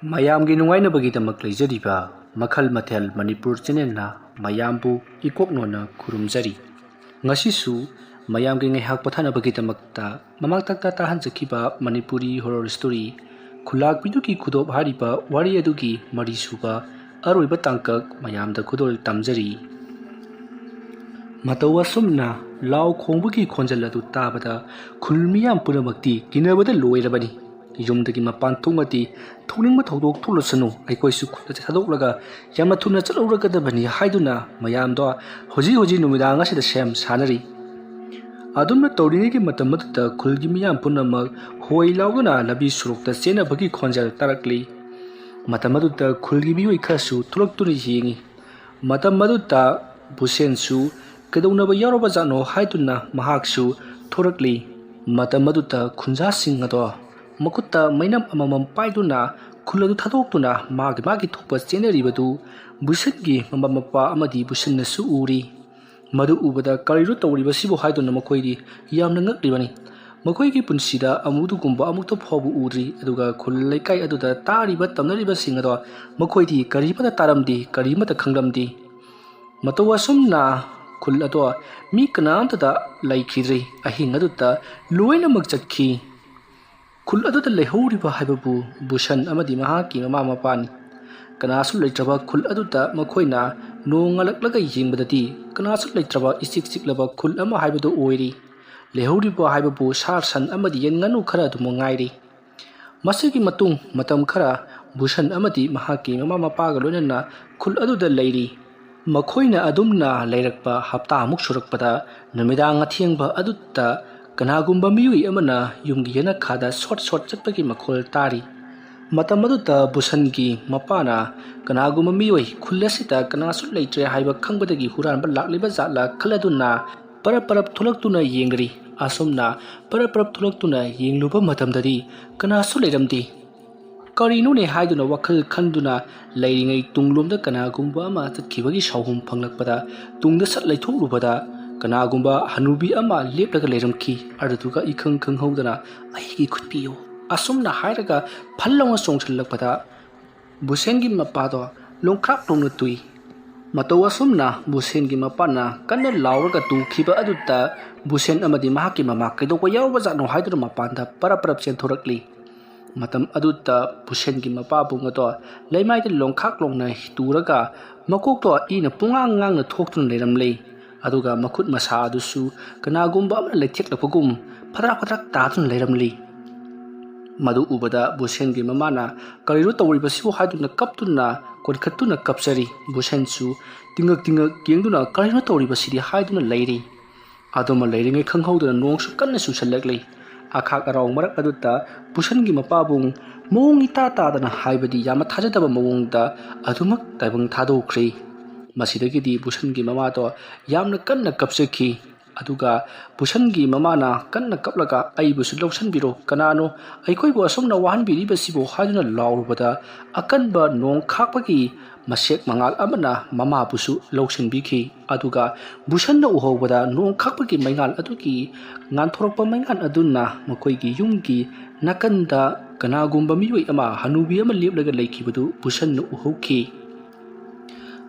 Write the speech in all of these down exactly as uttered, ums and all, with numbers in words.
ꯃꯌꯥꯝꯒꯤ ꯅꯨꯡꯉꯥꯏꯅꯕꯒꯤꯗꯃꯛ ꯂꯩꯖꯔꯤꯕ ꯃꯈꯜ ꯃꯊꯦꯜ ꯃꯅꯤꯄꯨꯔ ꯆꯦꯅꯦꯜꯅ ꯃꯌꯥꯝꯕꯨ ꯏꯀꯣꯛꯅꯣꯅ ꯈꯨꯔꯨꯝꯖꯔꯤ꯫ ꯉꯁꯤꯁꯨ ꯃꯌꯥꯝꯒꯤ ꯉꯥꯏꯍꯥꯛ ꯄꯣꯊꯥꯅꯕꯒꯤꯗꯃꯛꯇ ꯃꯃꯥꯡꯇꯛꯇ ꯇꯥꯍꯟꯖꯈꯤꯕ ꯃꯅꯤꯄꯨꯔꯤ ꯍꯣꯔꯣꯔ ꯁ꯭ꯇꯣꯔꯤ ꯈꯨꯜꯂꯥꯛꯄꯤꯗꯨꯒꯤ ꯈꯨꯗꯣꯞ ꯍꯥꯏꯔꯤꯕ ꯋꯥꯔꯤ ꯑꯗꯨꯒꯤ ꯃꯔꯤꯁꯨꯕ ꯑꯔꯣꯏꯕ ꯇꯥꯡꯀꯛ ꯃꯌꯥꯝꯗ ꯈꯨꯗꯣꯜ ꯇꯝꯖꯔꯤ꯫ ꯃꯇꯧ ꯑꯁꯨꯝꯅ ꯂꯥꯎ ꯈꯣꯡꯕꯒꯤ ꯈꯣꯟꯖꯦꯜ ꯑꯗꯨ ꯇꯥꯕꯗ ꯈꯨꯜ ꯃꯤꯌꯥꯝ ꯄꯨꯝꯅꯃꯛꯇꯤ ꯀꯤꯅꯕꯗ ꯂꯣꯏꯔꯕꯅꯤ꯫ ꯌꯨꯝꯗꯒꯤ ꯃꯄꯥꯟ ꯊꯣꯛꯂꯗꯤ ꯊꯣꯛꯅꯤꯡꯕ ꯊꯧꯗꯣꯛ ꯊꯣꯛꯂꯁꯅꯨ, ꯑꯩꯈꯣꯏꯁꯨ ꯈꯨꯜ ꯑꯁꯤ ꯊꯥꯗꯣꯛꯂꯒ ꯌꯥꯝꯅ ꯊꯨꯅ ꯆꯠꯍꯧꯔꯒꯗꯕꯅꯤ ꯍꯥꯏꯗꯨꯅ ꯃꯌꯥꯝꯗꯣ ꯍꯧꯖꯤꯛ ꯍꯧꯖꯤꯛ ꯅꯨꯃꯤꯗꯥꯡ ꯑꯁꯤꯗ ꯁꯦꯝ ꯁꯥꯅꯔꯤ꯫ ꯑꯗꯨꯝꯅ ꯇꯧꯔꯤꯉꯩꯒꯤ ꯃꯇꯝ ꯑꯗꯨꯗ ꯈꯨꯜꯒꯤ ꯃꯤꯌꯥꯝ ꯄꯨꯝꯅꯃꯛ ꯍꯣꯏ ꯂꯥꯎꯗꯨꯅ ꯂꯝꯕꯤ ꯁꯣꯔꯣꯛꯇ ꯆꯦꯟꯅꯕꯒꯤ ꯈꯣꯟꯖꯦꯜ ꯇꯥꯔꯛꯂꯤ꯫ ꯃꯇꯝ ꯑꯗꯨꯗ ꯈꯨꯜꯒꯤ ꯃꯤꯑꯣꯏ ꯈꯔꯁꯨ ꯊꯣꯛꯂꯛꯇꯨꯅ ꯌꯦꯡꯏ꯫ ꯃꯇꯝ ꯑꯗꯨꯗ ꯕꯨꯁꯦꯟꯁꯨ ꯀꯩꯗꯧꯅꯕ ꯌꯥꯎꯔꯕꯖꯥꯠꯅꯣ ꯍꯥꯏꯗꯨꯅ ꯃꯍꯥꯛꯁꯨ ꯊꯣꯔꯛꯂꯤ꯫ ꯃꯇꯝ ꯑꯗꯨꯗ ꯈꯨꯟꯖꯥꯁꯤꯡ ꯑꯗꯣ ꯃꯈꯨꯠꯇ ꯃꯩꯅꯝ ꯑꯃꯃꯝ ꯄꯥꯏꯗꯨꯅ ꯈꯨꯜ ꯑꯗꯨ ꯊꯥꯗꯣꯛꯇꯨꯅ ꯃꯥꯒꯤ ꯃꯥꯒꯤ ꯊꯣꯛꯄ ꯆꯦꯟꯅꯔꯤꯕꯗꯨ ꯕꯨꯁꯦꯟꯒꯤ ꯃꯃꯥ ꯃꯄꯥ ꯑꯃꯗꯤ ꯕꯨꯁꯦꯟꯅꯁꯨ ꯎꯔꯤ꯫ ꯃꯗꯨ ꯎꯕꯗ "ꯀꯔꯤꯅꯣ ꯇꯧꯔꯤꯕꯁꯤꯕꯨ?" ꯍꯥꯏꯗꯨꯅ ꯃꯈꯣꯏꯗꯤ ꯌꯥꯝꯅ ꯉꯛꯂꯤꯕꯅꯤ꯫ ꯃꯈꯣꯏꯒꯤ ꯄꯨꯟꯁꯤꯗ ꯑꯃꯨꯗꯨꯒꯨꯝꯕ ꯑꯃꯨꯛꯇ ꯐꯥꯎꯕ ꯎꯗ꯭ꯔꯤ꯫ ꯑꯗꯨꯒ ꯈꯨꯜ ꯂꯩꯀꯥꯏ ꯑꯗꯨꯗ ꯇꯥꯔꯤꯕ ꯇꯝꯅꯔꯤꯕꯁꯤꯡ ꯑꯗꯣ ꯃꯈꯣꯏꯗꯤ ꯀꯔꯤꯃꯠꯇ ꯇꯥꯔꯝꯗꯦ, ꯀꯔꯤꯃꯠꯇ ꯈꯪꯂꯝꯗꯦ꯫ ꯃꯇꯧ ꯑꯁꯨꯝꯅ ꯈꯨꯜ ꯑꯗꯣ ꯃꯤ ꯀꯅꯥꯝꯇꯗ ꯂꯩꯈꯤꯗ꯭ꯔꯤ꯫ ꯑꯍꯤꯡ ꯑꯗꯨꯗ ꯂꯣꯏꯅꯃꯛ ꯆꯠꯈꯤ꯫ ꯈꯨꯜ ꯑꯗꯨꯗ ꯂꯩꯍꯧꯔꯤꯕ ꯍꯥꯏꯕꯕꯨ ꯕꯨꯁꯟ ꯑꯃꯗꯤ ꯃꯍꯥꯛꯀꯤ ꯃꯃꯥ ꯃꯄꯥꯅꯤ꯫ ꯀꯅꯥꯁꯨ ꯂꯩꯇ꯭ꯔꯕ ꯈꯨꯜ ꯑꯗꯨꯗ ꯃꯈꯣꯏꯅ ꯅꯣꯡ ꯉꯥꯜꯂꯛꯂꯒ ꯌꯦꯡꯕꯗꯗꯤ ꯀꯅꯥꯁꯨ ꯂꯩꯇ꯭ꯔꯕ ꯏꯆꯤꯛ ꯆꯤꯛꯂꯕ ꯈꯨꯜ ꯑꯃ ꯍꯥꯏꯕꯗꯨ ꯑꯣꯏꯔꯤ꯫ ꯂꯩꯍꯧꯔꯤꯕ ꯍꯥꯏꯕꯕꯨ ꯁꯥ ꯁꯟ ꯑꯃꯗꯤ ꯌꯦꯟ ꯉꯥꯅꯨ ꯈꯔ ꯑꯗꯨꯃꯛ ꯉꯥꯏꯔꯤ꯫ ꯃꯁꯤꯒꯤ ꯃꯇꯨꯡ ꯃꯇꯝ ꯈꯔ ꯕꯨꯁꯟ ꯑꯃꯗꯤ ꯃꯍꯥꯛꯀꯤ ꯃꯃꯥ ꯃꯄꯥꯒ ꯂꯣꯏꯅꯅ ꯈꯨꯜ ꯑꯗꯨꯗ ꯂꯩꯔꯤ꯫ ꯃꯈꯣꯏꯅ ꯑꯗꯨꯝꯅ ꯂꯩꯔꯛꯄ ꯍꯞꯇꯥꯃꯨꯛ ꯁꯨꯔꯛꯄꯗ ꯅꯨꯃꯤꯗꯥꯡ ꯑꯊꯦꯡꯕ ꯑꯗꯨꯗ ꯀꯅꯥꯒꯨꯝꯕ ꯃꯤꯑꯣꯏ ꯑꯃꯅ ꯌꯨꯝꯒꯤ ꯌꯦꯅꯈꯥꯗ ꯁꯣꯠ ꯁꯣꯠ ꯆꯠꯄꯒꯤ ꯃꯈꯣꯜ ꯇꯥꯔꯤ꯫ ꯃꯇꯝ ꯑꯗꯨꯗ ꯕꯨꯁꯟꯒꯤ ꯃꯄꯥꯅ ꯀꯅꯥꯒꯨꯝꯕ ꯃꯤꯑꯣꯏ ꯈꯨꯜ ꯑꯁꯤꯗ ꯀꯅꯥꯁꯨ ꯂꯩꯇ꯭ꯔꯦ ꯍꯥꯏꯕ ꯈꯪꯕꯗꯒꯤ ꯍꯨꯔꯥꯟꯕ ꯂꯥꯛꯂꯤꯕ ꯖꯥꯠꯂ ꯈꯜꯂꯗꯨꯅ ꯄꯔꯞ ꯄꯔꯞ ꯊꯣꯛꯂꯛꯇꯨꯅ ꯌꯦꯡꯂꯤ꯫ ꯑꯁꯨꯝꯅ ꯄꯔꯞ ꯄꯔꯞ ꯊꯣꯛꯂꯛꯇꯨꯅ ꯌꯦꯡꯂꯨꯕ ꯃꯇꯝꯗꯗꯤ ꯀꯅꯥꯁꯨ ꯂꯩꯔꯝꯗꯦ꯫ ꯀꯔꯤꯅꯣꯅꯦ ꯍꯥꯏꯗꯨꯅ ꯋꯥꯈꯜ ꯈꯟꯗꯨꯅ ꯂꯩꯔꯤꯉꯩ ꯇꯨꯡꯂꯣꯝꯗ ꯀꯅꯥꯒꯨꯝꯕ ꯑꯃ ꯆꯠꯈꯤꯕꯒꯤ ꯁꯥꯎꯍꯨꯝ ꯐꯪꯂꯛꯄꯗ ꯇꯨꯡꯗ ꯁꯠ ꯂꯩꯊꯣꯛꯂꯨꯕꯗ ꯀꯅꯥꯒꯨꯝꯕ ꯍꯅꯨꯕꯤ ꯑꯃ ꯂꯦꯞꯂꯒ ꯂꯩꯔꯝꯈꯤ꯫ ꯑꯗꯨꯗꯨꯒ ꯏꯈꯪ ꯈꯪꯍꯧꯗꯅ "ꯑꯩꯒꯤ ꯈꯨꯠ ꯄꯤꯌꯨ" ꯑꯁꯨꯝꯅ ꯍꯥꯏꯔꯒ ꯐꯜ ꯂꯥꯎꯅ ꯆꯣꯡꯁꯤꯜꯂꯛꯄꯗ ꯕꯨꯁꯦꯟꯒꯤ ꯃꯄꯥꯗꯣ ꯂꯣꯡꯈ꯭ꯔꯥꯛ ꯂꯣꯡꯅ ꯇꯨꯏ꯫ ꯃꯇꯧ ꯑꯁꯨꯝꯅ ꯕꯨꯁꯦꯟꯒꯤ ꯃꯄꯥꯅ ꯀꯟꯅ ꯂꯥꯎꯔꯒ ꯇꯨꯈꯤꯕ ꯑꯗꯨꯗ ꯕꯨꯁꯦꯟ ꯑꯃꯗꯤ ꯃꯍꯥꯛꯀꯤ ꯃꯃꯥ ꯀꯩꯗꯧꯕ ꯌꯥꯎꯔꯕꯖꯥꯠꯅꯣ ꯍꯥꯏꯗꯨꯅ ꯃꯄꯥꯟꯗ ꯄꯔꯞ ꯄꯔꯞ ꯆꯦꯟꯊꯣꯔꯛꯂꯤ꯫ ꯃꯇꯝ ꯑꯗꯨꯗ ꯕꯨꯁꯦꯟꯒꯤ ꯃꯄꯥꯕꯨꯡ ꯑꯗꯣ ꯂꯩꯃꯥꯏꯗ ꯂꯣꯡꯈꯥꯛ ꯂꯣꯡꯅ ꯇꯨꯔꯒ ꯃꯀꯣꯛꯇꯣ ꯏꯅ ꯄꯨꯡꯉꯥꯡ ꯉꯥꯡꯅ ꯊꯣꯛꯇꯨꯅ ꯂꯩꯔꯝꯂꯦ꯫ ꯑꯗꯨꯒ ꯃꯈꯨꯠ ꯃꯁꯥ ꯑꯗꯨꯁꯨ ꯀꯅꯥꯒꯨꯝꯕ ꯑꯃꯅ ꯂꯩꯊꯦꯛꯂꯛꯄꯒꯨꯝ ꯐꯗ꯭ꯔꯥꯛ ꯐꯗ꯭ꯔꯥꯛ ꯇꯥꯗꯨꯅ ꯂꯩꯔꯝꯂꯤ꯫ ꯃꯗꯨ ꯎꯕꯗ ꯕꯨꯁꯦꯟꯒꯤ ꯃꯃꯥꯅ "ꯀꯔꯤꯅꯣ ꯇꯧꯔꯤꯕꯁꯤꯕꯨ?" ꯍꯥꯏꯗꯨꯅ ꯀꯞꯇꯨꯅ ꯀꯣꯟꯈꯠꯇꯨꯅ ꯀꯞꯆꯔꯤ꯫ ꯕꯨꯁꯦꯟꯁꯨ ꯇꯤꯡꯉꯛ ꯇꯤꯡꯉꯛ ꯌꯦꯡꯗꯨꯅ "ꯀꯔꯤꯅꯣ ꯇꯧꯔꯤꯕꯁꯤꯗꯤ?" ꯍꯥꯏꯗꯨꯅ ꯂꯩꯔꯤ꯫ ꯑꯗꯨꯃ ꯂꯩꯔꯤꯉꯩ ꯈꯪꯍꯧꯗꯅ ꯅꯣꯡꯁꯨ ꯀꯟꯅ ꯆꯨꯁꯜꯂꯛꯂꯤ꯫ ꯑꯈꯥꯛ ꯑꯔꯥꯎ ꯃꯔꯛ ꯑꯗꯨꯗ ꯕꯨꯁꯟꯒꯤ ꯃꯄꯥꯕꯨꯡ ꯃꯑꯣꯡ ꯏꯇꯥ ꯇꯥꯗꯅ, ꯍꯥꯏꯕꯗꯤ ꯌꯥꯝꯅ ꯊꯥꯖꯗꯕ ꯃꯑꯣꯡꯗ ꯑꯗꯨꯃꯛ ꯇꯥꯏꯕꯪ ꯊꯥꯗꯣꯛꯈ꯭ꯔꯦ꯫ ꯃꯁꯤꯗꯒꯤꯗꯤ ꯕꯨꯁꯟꯒꯤ ꯃꯃꯥꯗꯣ ꯌꯥꯝꯅ ꯀꯟꯅ ꯀꯞꯆꯈꯤ꯫ ꯑꯗꯨꯒ ꯕꯨꯁꯟꯒꯤ ꯃꯃꯥꯅ ꯀꯟꯅ ꯀꯞꯂꯒ "ꯑꯩꯕꯨꯁꯨ ꯂꯧꯁꯤꯟꯕꯤꯔꯣ, ꯀꯅꯥꯅꯣ ꯑꯩꯈꯣꯏꯕꯨ ꯑꯁꯨꯝꯅ ꯋꯥꯍꯟꯕꯤꯔꯤꯕꯁꯤꯕꯨ?" ꯍꯥꯏꯗꯨꯅ ꯂꯥꯎꯔꯨꯕꯗ ꯑꯀꯟꯕ ꯅꯣꯡ ꯈꯥꯛꯄꯒꯤ ꯃꯁꯦꯛ ꯃꯉꯥꯜ ꯑꯃꯅ ꯃꯃꯥꯕꯨꯁꯨ ꯂꯧꯁꯤꯟꯕꯤꯈꯤ꯫ ꯑꯗꯨꯒ ꯕꯨꯁꯟꯅ ꯎꯍꯧꯕꯗ ꯅꯣꯡ ꯈꯥꯛꯄꯒꯤ ꯃꯩꯉꯥꯜ ꯑꯗꯨꯒꯤ ꯉꯥꯟꯊꯣꯔꯛꯄ ꯃꯩꯉꯥꯜ ꯑꯗꯨꯅ ꯃꯈꯣꯏꯒꯤ ꯌꯨꯝꯒꯤ ꯅꯥꯀꯟꯗ ꯀꯅꯥꯒꯨꯝꯕ ꯃꯤꯑꯣꯏ ꯑꯃ, ꯍꯅꯨꯕꯤ ꯑꯃ ꯂꯦꯞꯂꯒ ꯂꯩꯈꯤꯕꯗꯨ ꯕꯨꯁꯟꯅ ꯎꯍꯧꯈꯤ꯫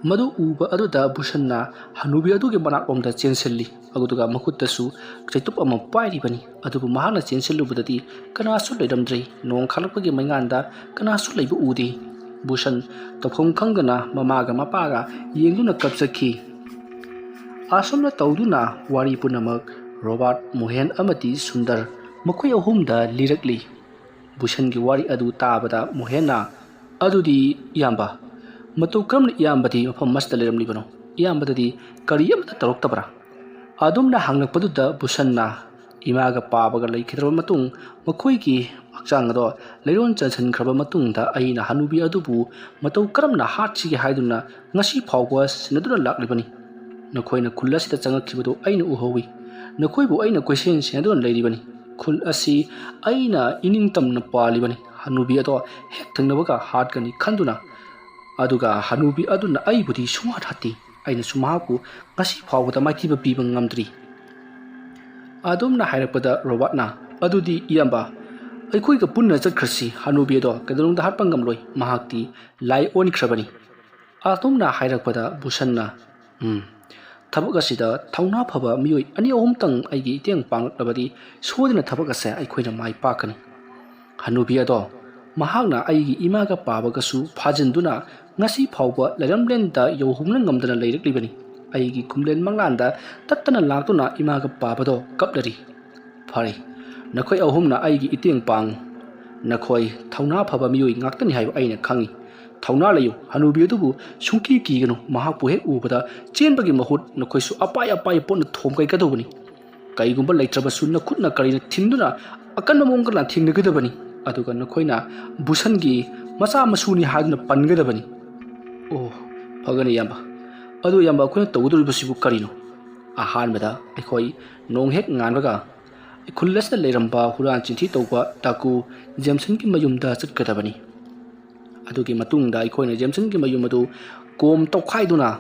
ꯃꯗꯨ ꯎꯕ ꯑꯗꯨꯗ ꯕꯨꯁꯟꯅ ꯍꯅꯨꯕꯤ ꯑꯗꯨꯒꯤ ꯃꯅꯥꯛꯂꯣꯝꯗ ꯆꯦꯟꯁꯤꯜꯂꯤ, ꯑꯗꯨꯒ ꯃꯈꯨꯠꯇꯁꯨ ꯆꯩꯇꯨꯞ ꯑꯃ ꯄꯥꯏꯔꯤꯕꯅꯤ꯫ ꯑꯗꯨꯕꯨ ꯃꯍꯥꯛꯅ ꯆꯦꯟꯁꯤꯜꯂꯨꯕꯗꯗꯤ ꯀꯅꯥꯁꯨ ꯂꯩꯔꯝꯗ꯭ꯔꯦ꯫ ꯅꯣꯡ ꯈꯥꯛꯂꯛꯄꯒꯤ ꯃꯩꯉꯥꯟꯗ ꯀꯅꯥꯁꯨ ꯂꯩꯕ ꯎꯗꯦ꯫ ꯕꯨꯁꯟ ꯇꯧꯐꯝ ꯈꯪꯗꯅ ꯃꯃꯥꯒ ꯃꯄꯥꯒ ꯌꯦꯡꯗꯨꯅ ꯀꯞꯆꯈꯤ꯫ ꯑꯁꯨꯝꯅ ꯇꯧꯗꯨꯅ ꯋꯥꯔꯤ ꯄꯨꯝꯅꯃꯛ ꯔꯣꯕꯥꯔꯠ, ꯃꯣꯍꯦꯟ ꯑꯃꯗꯤ ꯁꯨꯟꯗꯔ ꯃꯈꯣꯏ ꯑꯍꯨꯝꯗ ꯂꯤꯔꯛꯂꯤ꯫ ꯕꯨꯁꯟꯒꯤ ꯋꯥꯔꯤ ꯑꯗꯨ ꯇꯥꯕꯗ ꯃꯣꯍꯦꯟꯅ, "ꯑꯗꯨꯗꯤ ꯏꯌꯥꯝꯕ, ꯃꯇꯧ ꯀꯔꯝꯅ ꯏꯌꯥꯝꯕꯗꯤ ꯃꯐꯝ ꯑꯁꯤꯗ ꯂꯩꯔꯝꯂꯤꯕꯅꯣ? ꯏꯌꯥꯝꯕꯗꯗꯤ ꯀꯔꯤ ꯑꯃꯠꯇ ꯇꯧꯔꯛꯇꯕ꯭ꯔꯥ?" ꯑꯗꯨꯝꯅ ꯍꯪꯂꯛꯄꯗꯨꯗ ꯕꯨꯁꯟꯅ, "ꯏꯃꯥꯒ ꯄꯥꯕꯒ ꯂꯩꯈꯤꯗ꯭ꯔꯕ ꯃꯇꯨꯡ, ꯃꯈꯣꯏꯒꯤ ꯍꯛꯆꯥꯡ ꯑꯗꯣ ꯂꯩꯔꯣꯟ ꯆꯟꯁꯤꯟꯈ꯭ꯔꯕ ꯃꯇꯨꯡꯗ ꯑꯩꯅ ꯍꯅꯨꯕꯤ ꯑꯗꯨꯕꯨ ꯃꯇꯧ ꯀꯔꯝꯅ ꯍꯥꯠꯁꯤꯒꯦ ꯍꯥꯏꯗꯨꯅ ꯉꯁꯤ ꯐꯥꯎꯕ ꯁꯦꯟꯅꯗꯨꯅ ꯂꯥꯛꯂꯤꯕꯅꯤ꯫ ꯅꯈꯣꯏꯅ ꯈꯨꯜ ꯑꯁꯤꯗ ꯆꯪꯉꯛꯈꯤꯕꯗꯨ ꯑꯩꯅ ꯎꯍꯧꯏ꯫ ꯅꯈꯣꯏꯕꯨ ꯑꯩꯅ ꯀꯣꯏꯁꯦꯟ ꯁꯦꯟꯅꯗꯨꯅ ꯂꯩꯔꯤꯕꯅꯤ꯫ ꯈꯨꯜ ꯑꯁꯤ ꯑꯩꯅ ꯏꯅꯤꯡꯇꯝꯅ ꯄꯥꯜꯂꯤꯕꯅꯤ꯫ ꯍꯅꯨꯕꯤ ꯑꯗꯣ ꯍꯦꯛ ꯊꯦꯡꯅꯕꯒ ꯍꯥꯠꯀꯅꯤ ꯈꯟꯗꯨꯅ꯫ ꯑꯗꯨꯒ ꯍꯅꯨꯕꯤ ꯑꯗꯨꯅ ꯑꯩꯕꯨꯗꯤ ꯁꯨꯡꯍꯥꯠ ꯍꯥꯠꯇꯦ꯫ ꯑꯩꯅꯁꯨ ꯃꯍꯥꯛꯄꯨ ꯉꯁꯤ ꯐꯥꯎꯕꯗ ꯃꯥꯏꯊꯤꯕ ꯄꯤꯕ ꯉꯝꯗ꯭ꯔꯤ꯫" ꯑꯗꯨꯝꯅ ꯍꯥꯏꯔꯛꯄꯗ ꯔꯣꯕꯥꯔꯠꯅ, "ꯑꯗꯨꯗꯤ ꯏꯌꯥꯝꯕ, "ꯑꯩꯈꯣꯏꯒ ꯄꯨꯟꯅ ꯆꯠꯈ꯭ꯔꯁꯤ, ꯍꯅꯨꯕꯤ ꯑꯗꯣ ꯀꯩꯗꯧꯅꯨꯡꯗ ꯍꯥꯠꯄ ꯉꯝꯂꯣꯏ, ꯃꯍꯥꯛꯇꯤ ꯂꯥꯏ ꯑꯣꯟꯈ꯭ꯔꯕꯅꯤ"꯫ ꯑꯁꯨꯝꯅ ꯍꯥꯏꯔꯛꯄꯗ ꯕꯨꯁꯟꯅ, "ꯎꯝ, ꯊꯕꯛ ꯑꯁꯤꯗ ꯊꯧꯅꯥ ꯐꯕ ꯃꯤꯑꯣꯏ ꯑꯅꯤ ꯑꯍꯨꯝꯇꯪ ꯑꯩꯒꯤ ꯏꯇꯦꯡ ꯄꯥꯡꯂꯛꯂꯕꯗꯤ ꯁꯣꯏꯗꯅ ꯊꯕꯛ ꯑꯁꯦ ꯑꯩꯈꯣꯏꯅ ꯃꯥꯏ ꯄꯥꯛꯀꯅꯤ꯫ ꯍꯅꯨꯕꯤ ꯑꯗꯣ, ꯃꯍꯥꯛꯅ ꯑꯩꯒꯤ ꯏꯃꯥꯒ ꯄꯥꯕꯒꯁꯨ ꯐꯥꯖꯤꯟꯗꯨꯅ ꯉꯁꯤ ꯐꯥꯎꯕ ꯂꯩꯔꯝꯂꯦꯟꯗ ꯌꯧꯍꯧꯅ ꯉꯝꯗꯅ ꯂꯩꯔꯛꯂꯤꯕꯅꯤ꯫ ꯑꯩꯒꯤ ꯈꯨꯝꯂꯦꯟ ꯃꯪꯂꯥꯟꯗ ꯇꯠꯇꯅ ꯂꯥꯛꯇꯨꯅ ꯏꯃꯥꯒ ꯄꯥꯕꯗꯣ ꯀꯞꯂꯔꯤ꯫ ꯐꯔꯦ, ꯅꯈꯣꯏ ꯑꯍꯨꯝꯅ ꯑꯩꯒꯤ ꯏꯇꯦꯡ ꯄꯥꯡꯉꯨ꯫ ꯅꯈꯣꯏ ꯊꯧꯅꯥ ꯐꯕ ꯃꯤꯑꯣꯏ ꯉꯥꯛꯇꯅꯤ ꯍꯥꯏꯕ ꯑꯩꯅ ꯈꯪꯏ꯫ ꯊꯧꯅꯥ ꯂꯩꯌꯨ, ꯍꯅꯨꯕꯤ ꯑꯗꯨꯕꯨ ꯁꯨꯡꯀꯤ ꯀꯤꯒꯅꯨ꯫ ꯃꯍꯥꯛꯄꯨ ꯍꯦꯛ ꯎꯕꯗ ꯆꯦꯟꯕꯒꯤ ꯃꯍꯨꯠ ꯅꯈꯣꯏꯁꯨ ꯑꯄꯥꯏ ꯑꯄꯥꯏꯕ ꯄꯣꯠꯅ ꯊꯣꯝꯒꯥꯏꯒꯗꯧꯕꯅꯤ꯫ ꯀꯔꯤꯒꯨꯝꯕ ꯂꯩꯇ꯭ꯔꯕꯁꯨ ꯅꯈꯨꯠꯅ ꯀꯔꯤꯅ ꯊꯤꯟꯗꯨꯅ ꯑꯀꯟꯕ ꯃꯑꯣꯡꯗ ꯂꯥꯟꯊꯦꯡꯅꯒꯗꯕꯅꯤ꯫ ꯑꯗꯨꯒ ꯅꯈꯣꯏꯅ ꯕꯨꯁꯟꯒꯤ ꯃꯆꯥ ꯃꯁꯨꯅꯤ ꯍꯥꯏꯗꯨꯅ ꯄꯟꯒꯗꯕꯅꯤ"꯫ "ꯑꯣ, ꯐꯒꯅꯤ ꯏꯌꯥꯝꯕ꯫ ꯑꯗꯨ ꯏꯌꯥꯝꯕ, ꯑꯩꯈꯣꯏꯅ ꯇꯧꯒꯗꯧꯔꯤꯕꯁꯤꯕꯨ ꯀꯔꯤꯅꯣ?" ꯑꯍꯥꯟꯕꯗ ꯑꯩꯈꯣꯏ ꯅꯣꯡ ꯍꯦꯛ ꯉꯥꯟꯕꯒ ꯈꯨꯜ ꯑꯁꯤꯗ ꯂꯩꯔꯝꯕ ꯍꯨꯔꯥꯟ ꯆꯤꯟꯊꯤ ꯇꯧꯕ ꯗꯥꯀꯨ ꯖꯦꯝꯁꯟꯒꯤ ꯃꯌꯨꯝꯗ ꯆꯠꯀꯗꯕꯅꯤ꯫ ꯑꯗꯨꯒꯤ ꯃꯇꯨꯡꯗ ꯑꯩꯈꯣꯏꯅ ꯖꯦꯝꯁꯟꯒꯤ ꯃꯌꯨꯝ ꯑꯗꯨ ꯀꯣꯝ ꯇꯧꯈꯥꯏꯗꯨꯅ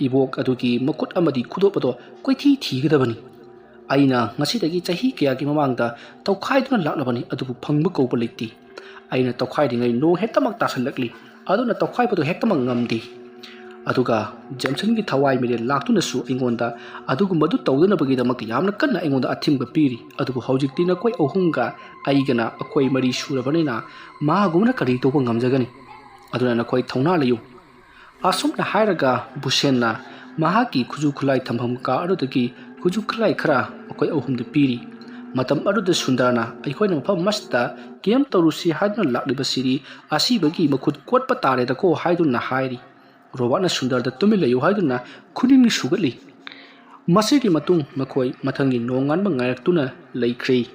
ꯏꯕꯣꯛ ꯑꯗꯨꯒꯤ ꯃꯈꯨꯠ ꯑꯃꯗꯤ ꯈꯨꯗꯣꯞ ꯑꯗꯣ ꯀꯣꯏꯊꯤ ꯊꯤꯒꯗꯕꯅꯤ꯫ ꯑꯩꯅ ꯉꯁꯤꯗꯒꯤ ꯆꯍꯤ ꯀꯌꯥꯒꯤ ꯃꯃꯥꯡꯗ ꯇꯧꯈꯥꯏꯗꯨꯅ ꯂꯥꯛꯂꯕꯅꯤ, ꯑꯗꯨꯕꯨ ꯐꯪꯕ ꯀꯧꯕ ꯂꯩꯇꯦ꯫ ꯑꯩꯅ ꯇꯧꯈꯥꯏꯔꯤꯉꯩ ꯅꯣꯡ ꯍꯦꯛꯇꯃꯛ ꯇꯥꯁꯜꯂꯛꯂꯤ, ꯑꯗꯨꯅ ꯇꯧꯈꯥꯏꯕꯗꯨ ꯍꯦꯛꯇꯃꯛ ꯉꯝꯗꯦ꯫ ꯑꯗꯨꯒ ꯖꯦꯝꯁꯟꯒꯤ ꯊꯋꯥꯏ ꯃꯤꯔꯦꯜ ꯂꯥꯛꯇꯨꯅꯁꯨ ꯑꯩꯉꯣꯟꯗ ꯑꯗꯨꯒꯨꯝꯕꯗꯨ ꯇꯧꯗꯅꯕꯒꯤꯗꯃꯛ ꯌꯥꯝꯅ ꯀꯟꯅ ꯑꯩꯉꯣꯟꯗ ꯑꯊꯤꯡꯕ ꯄꯤꯔꯤ꯫ ꯑꯗꯨꯕꯨ ꯍꯧꯖꯤꯛꯇꯤ ꯅꯈꯣꯏ ꯑꯍꯨꯝꯒ ꯑꯩꯒꯅ ꯑꯩꯈꯣꯏ ꯃꯔꯤ ꯁꯨꯔꯕꯅꯤꯅ ꯃꯥꯒꯨꯝꯅ ꯀꯔꯤ ꯇꯧꯕ ꯉꯝꯖꯒꯅꯤ? ꯑꯗꯨꯅ ꯅꯈꯣꯏ ꯊꯧꯅꯥ ꯂꯩꯌꯨ꯫ ꯑꯁꯨꯝꯅ ꯍꯥꯏꯔꯒ ꯕꯨꯁꯦꯟꯅ ꯃꯍꯥꯛꯀꯤ ꯈꯨꯠꯁꯨ ꯈꯨꯠꯂꯥꯏ ꯊꯝꯐꯝ ꯀꯥ ꯑꯗꯨꯗꯒꯤ ꯈꯨꯠꯁꯨ ꯈꯨꯠꯂꯥꯏ ꯈꯔ ꯑꯩꯈꯣꯏ ꯑꯍꯨꯝꯗ ꯄꯤꯔꯤ꯫ ꯃꯇꯝ ꯑꯗꯨꯗ ꯁꯨꯟꯗꯔꯅ, "ꯑꯩꯈꯣꯏꯅ ꯃꯐꯝ ꯑꯃꯁꯤꯗ ꯀꯦꯝ ꯇꯧꯔꯨꯁꯤ ꯍꯥꯏꯗꯨꯅ ꯂꯥꯛꯂꯤꯕꯁꯤꯗꯤ ꯑꯁꯤꯕꯒꯤ ꯃꯈꯨꯠ ꯀꯣꯠꯄ ꯇꯥꯔꯦꯗꯀꯣ" ꯍꯥꯏꯗꯨꯅ ꯍꯥꯏꯔꯤ꯫ ꯔꯣꯕꯥꯔꯠꯅ ꯁꯨꯟꯗꯔꯗ "ꯇꯨꯃꯤꯟ ꯂꯩꯌꯨ" ꯍꯥꯏꯗꯨꯅ ꯈꯨꯅꯤꯡ ꯁꯨꯒꯠꯂꯤ꯫ ꯃꯁꯤꯒꯤ ꯃꯇꯨꯡ ꯃꯈꯣꯏ ꯃꯊꯪꯒꯤ ꯅꯣꯡꯉꯥꯟꯕ ꯉꯥꯏꯔꯛꯇꯨꯅ ꯂꯩꯈ꯭ꯔꯦ꯫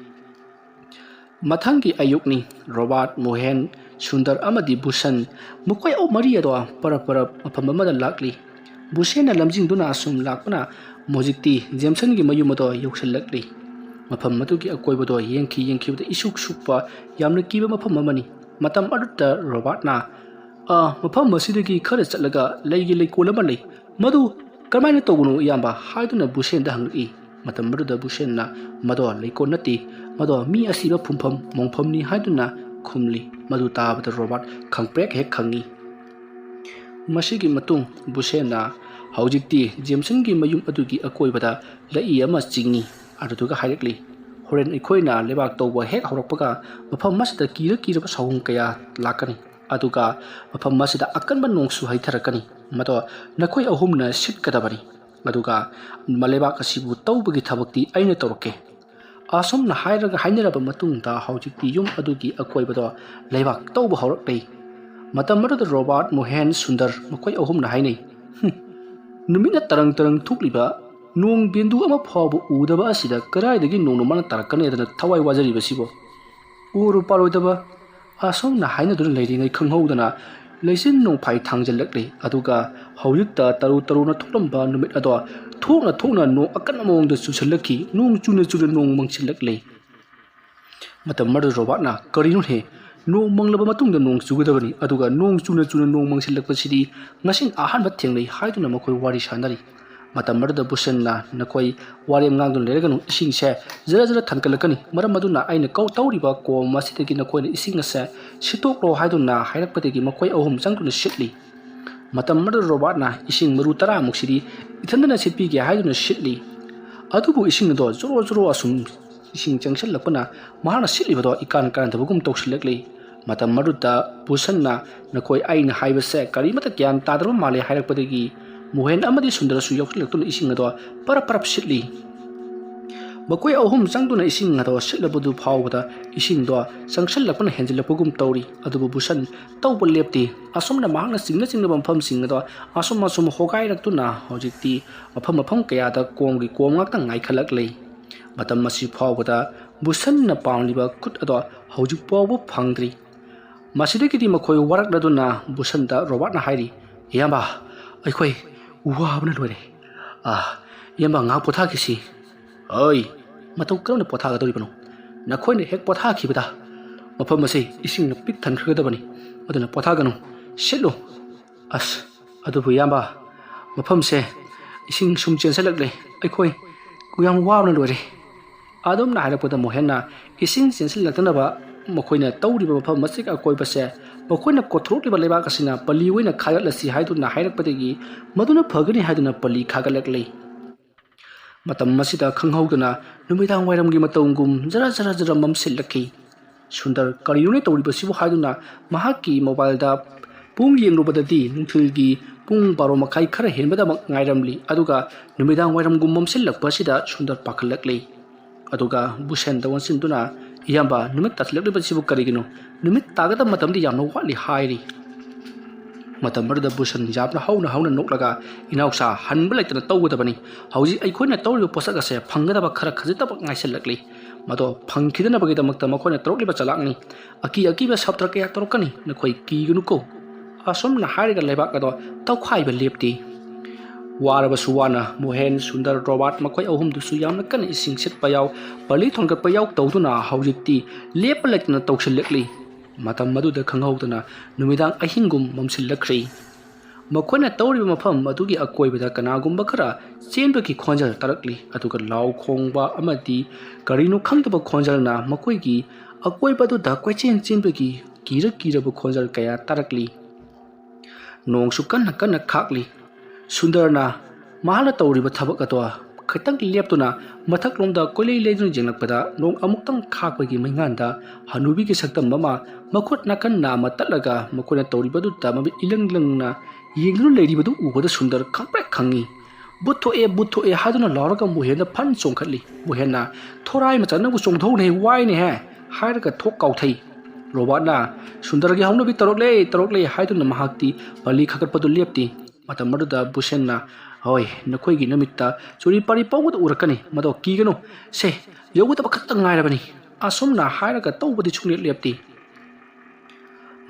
ꯃꯊꯪꯒꯤ ꯑꯌꯨꯛꯅꯤ꯫ ꯔꯣꯕꯥꯔꯠ, ꯃꯣꯍꯦꯟ, ꯁꯨꯟꯗꯔ ꯑꯃꯗꯤ ꯕꯨꯁꯟ, ꯃꯈꯣꯏ ꯑꯍꯨꯝ ꯃꯔꯤ ꯑꯗꯣ ꯄꯔꯞ ꯄꯔꯞ ꯃꯐꯝ ꯑꯃꯗ ꯂꯥꯛꯂꯤ꯫ ꯕꯨꯁꯦꯟꯅ ꯂꯝꯖꯤꯡꯗꯨꯅ ꯑꯁꯨꯝ ꯂꯥꯛꯄꯅ ꯍꯧꯖꯤꯛꯇꯤ ꯖꯦꯝꯁꯟꯒꯤ ꯃꯌꯨꯝ ꯑꯗꯣ ꯌꯧꯁꯤꯜꯂꯛꯂꯤ꯫ ꯃꯐꯝ ꯑꯗꯨꯒꯤ ꯑꯀꯣꯏꯕꯗꯣ ꯌꯦꯡꯈꯤ ꯌꯦꯡꯈꯤꯕꯗ ꯏꯁꯨꯛ ꯁꯨꯛꯄ ꯌꯥꯝꯅ ꯀꯤꯕ ꯃꯐꯝ ꯑꯃꯅꯤ꯫ ꯃꯇꯝ ꯑꯗꯨꯗ ꯔꯣꯕꯥꯔꯠꯅ, "ꯑ, ꯃꯐꯝ ꯑꯁꯤꯗꯒꯤ ꯈꯔ ꯆꯠꯂꯒ ꯂꯩꯒꯤ ꯂꯩꯀꯣꯜ ꯑꯃ ꯂꯩ꯫ ꯃꯗꯨ ꯀꯔꯝꯍꯥꯏꯅ ꯇꯧꯕꯅꯣ, ꯏꯌꯥꯝꯕ?" ꯍꯥꯏꯗꯨꯅ ꯕꯨꯁꯦꯟꯗ ꯍꯪꯂꯛꯏ꯫ ꯃꯇꯝ ꯑꯗꯨꯗ ꯕꯨꯁꯦꯟꯅ, "ꯃꯗꯣ ꯂꯩꯀꯣꯜ ꯅꯠꯇꯦ, ꯃꯗꯣ ꯃꯤ ꯑꯁꯤꯕ ꯐꯨꯝꯐꯝ ꯃꯣꯡꯐꯝꯅꯤ" ꯍꯥꯏꯗꯨꯅ ꯈꯨꯝꯂꯤ꯫ ꯃꯗꯨ ꯇꯥꯕꯗ ꯔꯣꯕꯥꯔꯠ ꯈꯪꯄ꯭ꯔꯦꯛ ꯍꯦꯛ ꯈꯪꯉꯤ꯫ ꯃꯁꯤꯒꯤ ꯃꯇꯨꯡ ꯕꯨꯁꯦꯟꯅ ꯍꯧꯖꯤꯛꯇꯤ ꯖꯦꯝꯁꯟꯒꯤ ꯃꯌꯨꯝ ꯑꯗꯨꯒꯤ ꯑꯀꯣꯏꯕꯗ ꯂꯩꯏ ꯑꯃ ꯆꯤꯡꯏ꯫ ꯑꯗꯨꯗꯨꯒ ꯍꯥꯏꯔꯛꯂꯤ, "ꯍꯣꯔꯦꯟ ꯑꯩꯈꯣꯏꯅ ꯂꯩꯕꯥꯛ ꯇꯧꯕ ꯍꯦꯛ ꯍꯧꯔꯛꯄꯒ ꯃꯐꯝ ꯑꯁꯤꯗ ꯀꯤꯔ ꯀꯤꯔꯕ ꯁꯥꯍꯨꯝ ꯀꯌꯥ ꯂꯥꯛꯀꯅꯤ꯫ ꯑꯗꯨꯒ ꯃꯐꯝ ꯑꯁꯤꯗ ꯑꯀꯟꯕ ꯅꯣꯡꯁꯨ ꯍꯩꯊꯔꯛꯀꯅꯤ꯫ ꯃꯗꯣ ꯅꯈꯣꯏ ꯑꯍꯨꯝꯅ ꯁꯤꯠꯀꯗꯕꯅꯤ꯫ ꯑꯗꯨꯒ ꯂꯩꯕꯥꯛ ꯑꯁꯤꯕꯨ ꯇꯧꯕꯒꯤ ꯊꯕꯛꯇꯤ ꯑꯩꯅ ꯇꯧꯔꯛꯀꯦ"꯫ ꯑꯁꯨꯝꯅ ꯍꯥꯏꯔꯒ ꯍꯥꯏꯅꯔꯕ ꯃꯇꯨꯡꯗ ꯍꯧꯖꯤꯛꯇꯤ ꯌꯨꯝ ꯑꯗꯨꯒꯤ ꯑꯀꯣꯏꯕꯗꯣ ꯂꯩꯕꯥꯛ ꯇꯧꯕ ꯍꯧꯔꯛꯂꯤ꯫ ꯃꯇꯝ ꯑꯗꯨꯗ ꯔꯣꯕꯥꯔꯠ, ꯃꯣꯍꯦꯟ, ꯁꯨꯟꯗꯔ ꯃꯈꯣꯏ ꯑꯍꯨꯝꯅ ꯍꯥꯏꯅꯩ, "ꯍꯨꯝ, ꯅꯨꯃꯤꯠꯅ ꯇꯔꯪ ꯇꯔꯪ ꯊꯣꯛꯂꯤꯕ, ꯅꯣꯡ ꯕꯦꯟꯗꯨ ꯑꯃ ꯐꯥꯎꯕ ꯎꯗꯕ ꯑꯁꯤꯗ ꯀꯗꯥꯏꯗꯒꯤ ꯅꯣꯡꯅꯣ ꯃꯥꯅ ꯇꯥꯔꯛꯀꯅꯤ ꯍꯥꯏꯗꯅ ꯊꯋꯥꯏ ꯋꯥꯖꯔꯤꯕꯁꯤꯕꯣ? ꯎꯔꯨ ꯄꯥꯔꯣꯏꯗꯕ!" ꯑꯁꯨꯝꯅ ꯍꯥꯏꯅꯗꯨꯅ ꯂꯩꯔꯤꯉꯩ ꯈꯪꯍꯧꯗꯅ ꯂꯩꯆꯤꯟ ꯅꯣꯡꯐꯥꯏ ꯊꯥꯡꯖꯤꯜꯂꯛꯂꯤ꯫ ꯑꯗꯨꯒ ꯍꯧꯖꯤꯛꯇ ꯇꯔꯨ ꯇꯔꯨꯅ ꯊꯣꯛꯂꯝꯕ ꯅꯨꯃꯤꯠ ꯑꯗꯣ ꯊꯣꯛꯅ ꯊꯣꯛꯅ ꯅꯣꯡ ꯑꯀꯟꯕ ꯃꯑꯣꯡꯗ ꯆꯨꯁꯤꯜꯂꯛꯈꯤ꯫ ꯅꯣꯡ ꯆꯨꯅ ꯆꯨꯅ ꯅꯣꯡ ꯃꯪꯁꯤꯜꯂꯛꯂꯤ꯫ ꯃꯇꯝ ꯑꯗꯨꯗ ꯔꯣꯕꯥꯔꯠꯅ, "ꯀꯔꯤꯅꯣꯍꯦ? ꯅꯣꯡ ꯃꯪꯂꯕ ꯃꯇꯨꯡꯗ ꯅꯣꯡ ꯆꯨꯒꯗꯕꯅꯤ, ꯑꯗꯨꯒ ꯅꯣꯡ ꯆꯨꯅ ꯆꯨꯅ ꯅꯣꯡ ꯃꯪꯁꯤꯜꯂꯛꯄꯁꯤꯗꯤ ꯉꯁꯤꯅ ꯑꯍꯥꯟꯕ ꯊꯦꯡꯅꯩ" ꯍꯥꯏꯗꯨꯅ ꯃꯈꯣꯏ ꯋꯥꯔꯤ ꯁꯥꯅꯔꯤ꯫ ꯃꯇꯝ ꯑꯗꯨꯗ ꯕꯨꯁꯟꯅ, "ꯅꯈꯣꯏ ꯋꯥꯔꯦꯝ ꯉꯥꯡꯗꯨꯅ ꯂꯩꯔꯒꯅꯨ, ꯏꯁꯤꯡꯁꯦ ꯖꯔ ꯖꯔ ꯊꯟꯒꯠꯂꯛꯀꯅꯤ꯫ ꯃꯔꯝ ꯑꯗꯨꯅ ꯑꯩꯅ ꯀꯧ-, ꯇꯧꯔꯤꯕ ꯀꯣꯝ ꯑꯁꯤꯗꯒꯤ ꯅꯈꯣꯏꯅ ꯏꯁꯤꯡ ꯑꯁꯦ ꯁꯤꯠꯇꯣꯛꯂꯣ" ꯍꯥꯏꯗꯨꯅ ꯍꯥꯏꯔꯛꯄꯗꯒꯤ ꯃꯈꯣꯏ ꯑꯍꯨꯝ ꯆꯪꯗꯨꯅ ꯁꯤꯠꯂꯤ꯫ ꯃꯇꯝ ꯑꯗꯨꯗ ꯔꯣꯕꯥꯔꯠꯅ, "ꯏꯁꯤꯡ ꯃꯔꯨ ꯇꯔꯥꯃꯨꯛꯁꯤꯗꯤ ꯏꯊꯟꯗꯅ ꯁꯤꯠꯄꯤꯒꯦ" ꯍꯥꯏꯗꯨꯅ ꯁꯤꯠꯂꯤ꯫ ꯑꯗꯨꯕꯨ ꯏꯁꯤꯡ ꯑꯗꯣ ꯖꯣꯔꯣ ꯖꯣꯔꯣ ꯑꯁꯨꯝ ꯏꯁꯤꯡ ꯆꯪꯁꯤꯜꯂꯛꯄꯅ ꯃꯍꯥꯛꯅ ꯁꯤꯠꯂꯤꯕꯗꯣ ꯏꯀꯥꯟ ꯀꯥꯟꯅꯗꯕꯒꯨꯝ ꯇꯧꯁꯤꯜꯂꯛꯂꯤ꯫ ꯃꯇꯝ ꯑꯗꯨꯗ ꯕꯨꯁꯟꯅ, "ꯅꯈꯣꯏ ꯑꯩꯅ ꯍꯥꯏꯕꯁꯦ ꯀꯔꯤꯃꯠꯇ ꯒ꯭ꯌꯥꯟ ꯇꯥꯗ꯭ꯔꯕ ꯃꯥꯜꯂꯦ" ꯍꯥꯏꯔꯛꯄꯗꯒꯤ ꯃꯣꯍꯦꯟ ꯑꯃꯗꯤ ꯁꯨꯟꯗꯔꯁꯨ ꯌꯥꯎꯁꯤꯜꯂꯛꯇꯨꯅ ꯏꯁꯤꯡ ꯑꯗꯣ ꯄꯔꯞ ꯄꯔꯞ ꯁꯤꯠꯂꯤ꯫ ꯃꯈꯣꯏ ꯑꯍꯨꯝ ꯆꯪꯗꯨꯅ ꯏꯁꯤꯡ ꯑꯗꯣ ꯁꯤꯠꯂꯕꯗꯨ ꯐꯥꯎꯕꯗ ꯏꯁꯤꯡꯗꯣ ꯆꯪꯁꯤꯜꯂꯛꯄꯅ ꯍꯦꯟꯖꯤꯜꯂꯛꯄꯒꯨꯝ ꯇꯧꯔꯤ꯫ ꯑꯗꯨꯕꯨ ꯕꯨꯁꯟ ꯇꯧꯕ ꯂꯦꯞꯇꯦ꯫ ꯑꯁꯨꯝꯅ ꯃꯍꯥꯛꯅ ꯆꯤꯡꯅ ꯆꯤꯡꯅꯕ ꯃꯐꯝꯁꯤꯡ ꯑꯗꯣ ꯑꯁꯨꯝ ꯑꯁꯨꯝ ꯍꯣꯒꯥꯏꯔꯛꯇꯨꯅ ꯍꯧꯖꯤꯛꯇꯤ ꯃꯐꯝ ꯃꯐꯝ ꯀꯌꯥꯗ ꯀꯣꯝꯒꯤ ꯀꯣꯝ ꯉꯥꯛꯇ ꯉꯥꯏꯈꯠꯂꯛꯂꯤ꯫ ꯃꯇꯝ ꯑꯁꯤ ꯐꯥꯎꯕꯗ ꯕꯨꯁꯟꯅ ꯄꯥꯝꯂꯤꯕ ꯈꯨꯠ ꯑꯗꯣ ꯍꯧꯖꯤꯛ ꯐꯥꯎꯕ ꯐꯪꯗ꯭ꯔꯤ꯫ ꯃꯁꯤꯗꯒꯤꯗꯤ ꯃꯈꯣꯏ ꯋꯥꯔꯛꯂꯗꯨꯅ ꯕꯨꯁꯟꯗ ꯔꯣꯕꯥꯔꯠꯅ ꯍꯥꯏꯔꯤ, "ꯏꯌꯥꯝꯕ, ꯑꯩꯈꯣꯏ ꯋꯥꯕꯅ ꯂꯣꯏꯔꯦ꯫ ꯑꯥ, ꯏꯌꯥꯝꯕ, ꯉꯥꯏꯍꯥꯛ ꯄꯣꯊꯥꯈꯤꯁꯤ"꯫ "ꯑꯣꯏ, ꯃꯇꯧ ꯀꯔꯝꯅ ꯄꯣꯊꯥꯒꯗꯧꯔꯤꯕꯅꯣ? ꯅꯈꯣꯏꯅ ꯍꯦꯛ ꯄꯣꯊꯥꯈꯤꯕꯗ ꯃꯐꯝ ꯑꯁꯤ ꯏꯁꯤꯡꯅ ꯄꯤꯛ ꯊꯟꯈ꯭ꯔꯒꯗꯕꯅꯤ꯫ ꯑꯗꯨꯅ ꯄꯣꯊꯥꯒꯅꯨ, ꯁꯤꯠꯂꯨ"꯫ "ꯑꯁ, ꯑꯗꯨꯕꯨ ꯏꯌꯥꯝꯕ, ꯃꯐꯝꯁꯦ ꯏꯁꯤꯡ ꯁꯨꯝ ꯆꯦꯟꯁꯤꯜꯂꯛꯂꯦ꯫ ꯑꯩꯈꯣꯏ ꯌꯥꯝ ꯋꯥꯕꯅ ꯂꯣꯏꯔꯦ꯫ ꯑꯗꯨꯝꯅ ꯍꯥꯏꯔꯛꯄꯗ ꯃꯣꯍꯦꯟꯅ ꯏꯁꯤꯡ ꯆꯦꯟꯁꯤꯜꯂꯛꯇꯅꯕ ꯃꯈꯣꯏꯅ ꯇꯧꯔꯤꯕ ꯃꯐꯝ ꯑꯁꯤꯒꯤ ꯑꯀꯣꯏꯕꯁꯦ ꯃꯈꯣꯏꯅ ꯀꯣꯊꯣꯔꯛꯂꯤꯕ ꯂꯩꯕꯥꯛ ꯑꯁꯤꯅ ꯄꯂꯤ ꯑꯣꯏꯅ ꯈꯥꯏꯒꯠꯂꯁꯤ ꯍꯥꯏꯗꯨꯅ ꯍꯥꯏꯔꯛꯄꯗꯒꯤ ꯃꯗꯨꯅ ꯐꯒꯅꯤ ꯍꯥꯏꯗꯨꯅ ꯄꯂꯤ ꯈꯥꯒꯠꯂꯛꯂꯤ꯫ ꯃꯇꯝ ꯑꯁꯤꯗ ꯈꯪꯍꯧꯗꯅ ꯅꯨꯃꯤꯗꯥꯡ ꯋꯥꯏꯔꯝꯒꯤ ꯃꯇꯧꯒꯨꯝ ꯖꯔ ꯖꯔ ꯖꯔ ꯃꯝꯁꯤꯜꯂꯛꯈꯤ꯫ ꯁꯨꯟꯗꯔ ꯀꯔꯤꯅꯣꯅꯦ ꯇꯧꯔꯤꯕꯁꯤꯕꯨ ꯍꯥꯏꯗꯨꯅ ꯃꯍꯥꯛꯀꯤ ꯃꯣꯕꯥꯏꯜꯗ ꯄꯨꯡ ꯌꯦꯡꯂꯨꯕꯗꯗꯤ ꯅꯨꯡꯊꯤꯜꯒꯤ ꯄꯨꯡ ꯕꯥꯔꯣ ꯃꯈꯥꯏ ꯈꯔ ꯍꯦꯟꯕꯗꯃꯛ ꯉꯥꯏꯔꯝꯂꯤ꯫ ꯑꯗꯨꯒ ꯅꯨꯃꯤꯗꯥꯡ ꯋꯥꯏꯔꯝꯒꯨꯝ ꯃꯝꯁꯤꯜꯂꯛꯄ ꯑꯁꯤꯗ ꯁꯨꯟꯗꯔ ꯄꯥꯈꯠꯂꯛꯂꯤ꯫ ꯑꯗꯨꯒ ꯕꯨꯁꯦꯟꯗ ꯑꯣꯟꯁꯤꯟꯗꯨꯅ, "ꯏꯌꯥꯝꯕ, ꯅꯨꯃꯤꯠ ꯇꯥꯁꯤꯜꯂꯛꯂꯤꯕꯁꯤꯕꯨ ꯀꯔꯤꯒꯤꯅꯣ? ꯅꯨꯃꯤꯠ ꯇꯥꯒꯗꯕ ꯃꯇꯝꯗꯤ ꯌꯥꯝꯅ ꯋꯥꯠꯂꯤ" ꯍꯥꯏꯔꯤ꯫ ꯃꯇꯝ ꯑꯗꯨꯗ ꯕꯨꯁꯟ ꯌꯥꯝꯅ ꯍꯧꯅ ꯍꯧꯅ ꯅꯣꯛꯂꯒ, "ꯏꯅꯥꯎꯁꯥ, ꯍꯟꯕ ꯂꯩꯇꯅ ꯇꯧꯒꯗꯕꯅꯤ꯫ ꯍꯧꯖꯤꯛ ꯑꯩꯈꯣꯏꯅ ꯇꯧꯔꯤꯕ ꯄꯣꯠꯁꯛ ꯑꯁꯦ ꯐꯪꯒꯗꯕ ꯈꯔ ꯈꯖꯤꯛꯇꯃꯛ ꯉꯥꯏꯁꯤꯜꯂꯛꯂꯤ꯫ ꯃꯗꯣ ꯐꯪꯈꯤꯗꯅꯕꯒꯤꯗꯃꯛꯇ ꯃꯈꯣꯏꯅ ꯇꯧꯔꯛꯂꯤꯕ ꯆꯂꯥꯛꯅꯤ꯫ ꯑꯀꯤ ꯑꯀꯤꯕ ꯁꯞꯇ꯭ꯔ ꯀꯌꯥ ꯇꯧꯔꯛꯀꯅꯤ꯫ ꯅꯈꯣꯏ ꯀꯤꯒꯅꯨꯀꯣ"꯫ ꯑꯁꯨꯝꯅ ꯍꯥꯏꯔꯒ ꯂꯩꯕꯥꯛ ꯑꯗꯣ ꯇꯧꯈꯥꯏꯕ ꯂꯦꯞꯇꯦ꯫ ꯋꯥꯔꯕꯁꯨ ꯋꯥꯅ ꯃꯣꯍꯦꯟ, ꯁꯨꯟꯗꯔ, ꯔꯣꯕꯥꯔꯠ ꯃꯈꯣꯏ ꯑꯍꯨꯝꯗꯨꯁꯨ ꯌꯥꯝꯅ ꯀꯟꯅ ꯏꯁꯤꯡ ꯁꯤꯠꯄ ꯌꯥꯎ, ꯄꯂꯤ ꯊꯣꯟꯒꯠꯄ ꯌꯥꯎ ꯇꯧꯗꯨꯅ ꯍꯧꯖꯤꯛꯇꯤ ꯂꯦꯞꯄ ꯂꯩꯇꯅ ꯇꯧꯁꯤꯜꯂꯛꯂꯤ꯫ ꯃꯇꯝ ꯑꯗꯨꯗ ꯈꯪꯍꯧꯗꯅ ꯅꯨꯃꯤꯗꯥꯡ ꯑꯍꯤꯡꯒꯨꯝ ꯃꯝꯁꯤꯜꯂꯛꯈ꯭ꯔꯦ꯫ ꯃꯈꯣꯏꯅ ꯇꯧꯔꯤꯕ ꯃꯐꯝ ꯑꯗꯨꯒꯤ ꯑꯀꯣꯏꯕꯗ ꯀꯅꯥꯒꯨꯝꯕ ꯈꯔ ꯆꯦꯟꯕꯒꯤ ꯈꯣꯟꯖꯦꯜ ꯇꯥꯔꯛꯂꯤ, ꯑꯗꯨꯒ ꯂꯥꯎ ꯈꯣꯡꯕ ꯑꯃꯗꯤ ꯀꯔꯤꯅꯣ ꯈꯪꯗꯕ ꯈꯣꯟꯖꯦꯜꯅ ꯃꯈꯣꯏꯒꯤ ꯑꯀꯣꯏꯕ ꯑꯗꯨꯗ ꯀꯣꯏꯆꯦꯟ ꯆꯦꯟꯕꯒꯤ ꯀꯤꯔ ꯀꯤꯔꯕ ꯈꯣꯟꯖꯦꯜ ꯀꯌꯥ ꯇꯥꯔꯛꯂꯤ꯫ ꯅꯣꯡꯁꯨ ꯀꯟꯅ ꯀꯟꯅ ꯈꯥꯛꯂꯤ꯫ ꯁꯨꯟꯗꯔꯅ ꯃꯍꯥꯛꯅ ꯇꯧꯔꯤꯕ ꯊꯕꯛ ꯑꯗꯣ ꯈꯤꯇꯪ ꯂꯦꯞꯇꯨꯅ ꯃꯊꯛꯂꯣꯝꯗ ꯀꯣꯏꯂꯩ ꯂꯩꯗꯨꯅ ꯌꯦꯡꯂꯛꯄꯗ, ꯅꯣꯡ ꯑꯃꯨꯛꯇꯪ ꯈꯥꯛꯄꯒꯤ ꯃꯩꯉꯥꯟꯗ ꯍꯅꯨꯕꯤꯒꯤ ꯁꯛꯇꯝ ꯑꯃ ꯃꯈꯨꯠ ꯅꯥꯀꯟ ꯅꯥꯝꯃ ꯇꯠꯂꯒ ꯃꯈꯣꯏꯅ ꯇꯧꯔꯤꯕꯗꯨꯗ ꯃꯃꯤꯠ ꯏꯂꯪ ꯂꯪꯅ ꯌꯦꯡꯗꯨꯅ ꯂꯩꯔꯤꯕꯗꯨ ꯎꯕꯗ ꯁꯨꯟꯗꯔ ꯈꯪꯄ꯭ꯔꯦꯛ ꯈꯪꯉꯤ꯫ "ꯕꯨꯠ ꯊꯣꯛꯑꯦ, ꯕꯨꯠ ꯊꯣꯛꯑꯦ" ꯍꯥꯏꯗꯨꯅ ꯂꯥꯎꯔꯒ ꯃꯣꯍꯦꯟꯗ ꯐꯟ ꯆꯣꯡꯈꯠꯂꯤ꯫ ꯃꯣꯍꯦꯟꯅ, "ꯊꯣꯔꯥꯏ ꯃꯆꯥ, ꯅꯪꯕꯨ ꯆꯣꯡꯊꯣꯛꯎꯅꯦꯍꯦ, ꯋꯥꯏꯅꯦꯍꯦ" ꯍꯥꯏꯔꯒ ꯊꯣꯛ ꯀꯥꯎꯊꯩ꯫ ꯔꯣꯕꯥꯔꯠꯅ, "ꯁꯨꯟꯗꯔꯒꯤ ꯍꯧꯅꯕꯤ ꯇꯧꯔꯛꯂꯦ, ꯇꯧꯔꯛꯂꯦ" ꯍꯥꯏꯗꯨꯅ ꯃꯍꯥꯛꯇꯤ ꯄꯂꯤ ꯈꯥꯒꯠꯄꯗꯨ ꯂꯦꯞꯇꯦ꯫ ꯃꯇꯝ ꯑꯗꯨꯗ ꯕꯨꯁꯦꯟꯅ, "ꯍꯣꯏ, ꯅꯈꯣꯏꯒꯤ ꯅꯃꯤꯠꯇ ꯆꯨꯔꯤ ꯄꯥꯔꯤ ꯄꯪꯎꯗ ꯎꯔꯛꯀꯅꯤ, ꯃꯗꯣ ꯀꯤꯒꯅꯨ꯫ ꯁꯦ, ꯌꯧꯒꯗꯕ ꯈꯛꯇ ꯉꯥꯏꯔꯕꯅꯤ"꯫ ꯑꯁꯨꯝꯅ ꯍꯥꯏꯔꯒ ꯇꯧꯕꯗꯤ ꯁꯨꯡꯂꯦꯞ ꯂꯦꯞꯇꯦ꯫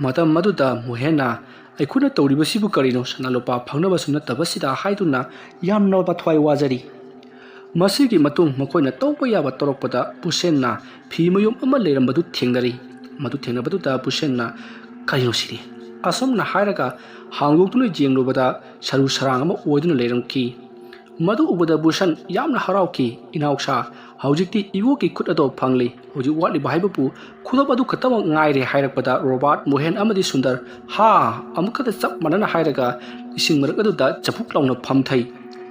ꯃꯇꯝ ꯑꯗꯨꯗ ꯃꯣꯍꯦꯟꯅ, "ꯑꯩꯈꯣꯏꯅ ꯇꯧꯔꯤꯕꯁꯤꯕꯨ ꯀꯔꯤꯅꯣ? ꯁꯅꯥ ꯂꯨꯄꯥ ꯐꯪꯅꯕꯁꯨ ꯅꯠꯇꯕꯁꯤꯗ" ꯍꯥꯏꯗꯨꯅ ꯌꯥꯝꯅ ꯃꯊ꯭ꯋꯥꯏ ꯋꯥꯖꯔꯤ꯫ ꯃꯁꯤꯒꯤ ꯃꯇꯨꯡ ꯃꯈꯣꯏꯅ ꯇꯧꯕ ꯌꯥꯕ ꯇꯧꯔꯛꯄꯗ ꯕꯨꯁꯦꯟꯅ ꯐꯤ ꯃꯌꯨꯝ ꯑꯃ ꯂꯩꯔꯝꯕꯗꯨ ꯊꯦꯡꯅꯔꯤ꯫ ꯃꯗꯨ ꯊꯦꯡꯅꯕꯗꯨꯗ ꯕꯨꯁꯦꯟꯅ, "ꯀꯔꯤꯅꯣ ꯁꯤꯗꯤ?" ꯑꯁꯨꯝꯅ ꯍꯥꯏꯔꯒ ꯍꯥꯡꯗꯣꯛꯇꯨꯅ ꯌꯦꯡꯂꯨꯕꯗ ꯁꯔꯨ ꯁꯔꯥꯡ ꯑꯃ ꯑꯣꯏꯗꯨꯅ ꯂꯩꯔꯝꯈꯤ꯫ ꯃꯗꯨ ꯎꯕꯗ ꯕꯨꯁꯟ ꯌꯥꯝꯅ ꯍꯔꯥꯎꯈꯤ꯫ "ꯏꯅꯥꯎꯁꯥ, ꯍꯧꯖꯤꯛꯇꯤ ꯏꯕꯣꯛꯀꯤ ꯈꯨꯠ ꯑꯗꯣ ꯐꯪꯂꯦ꯫ ꯍꯧꯖꯤꯛ ꯋꯥꯠꯂꯤꯕ ꯍꯥꯏꯕꯕꯨ ꯈꯨꯗꯣꯞ ꯑꯗꯨ ꯈꯛꯇꯃꯛ ꯉꯥꯏꯔꯦ" ꯍꯥꯏꯔꯛꯄꯗ ꯔꯣꯕꯥꯔꯠ, ꯃꯣꯍꯦꯟ ꯑꯃꯗꯤ ꯁꯨꯟꯗꯔ "ꯍꯥ" ꯑꯃꯨꯛꯈꯛꯇ ꯆꯞ ꯃꯥꯟꯅꯅ ꯍꯥꯏꯔꯒ ꯏꯁꯤꯡ ꯃꯔꯛ ꯑꯗꯨꯗ ꯆꯕꯨꯛ ꯂꯥꯎꯅ ꯐꯝꯊꯩ꯫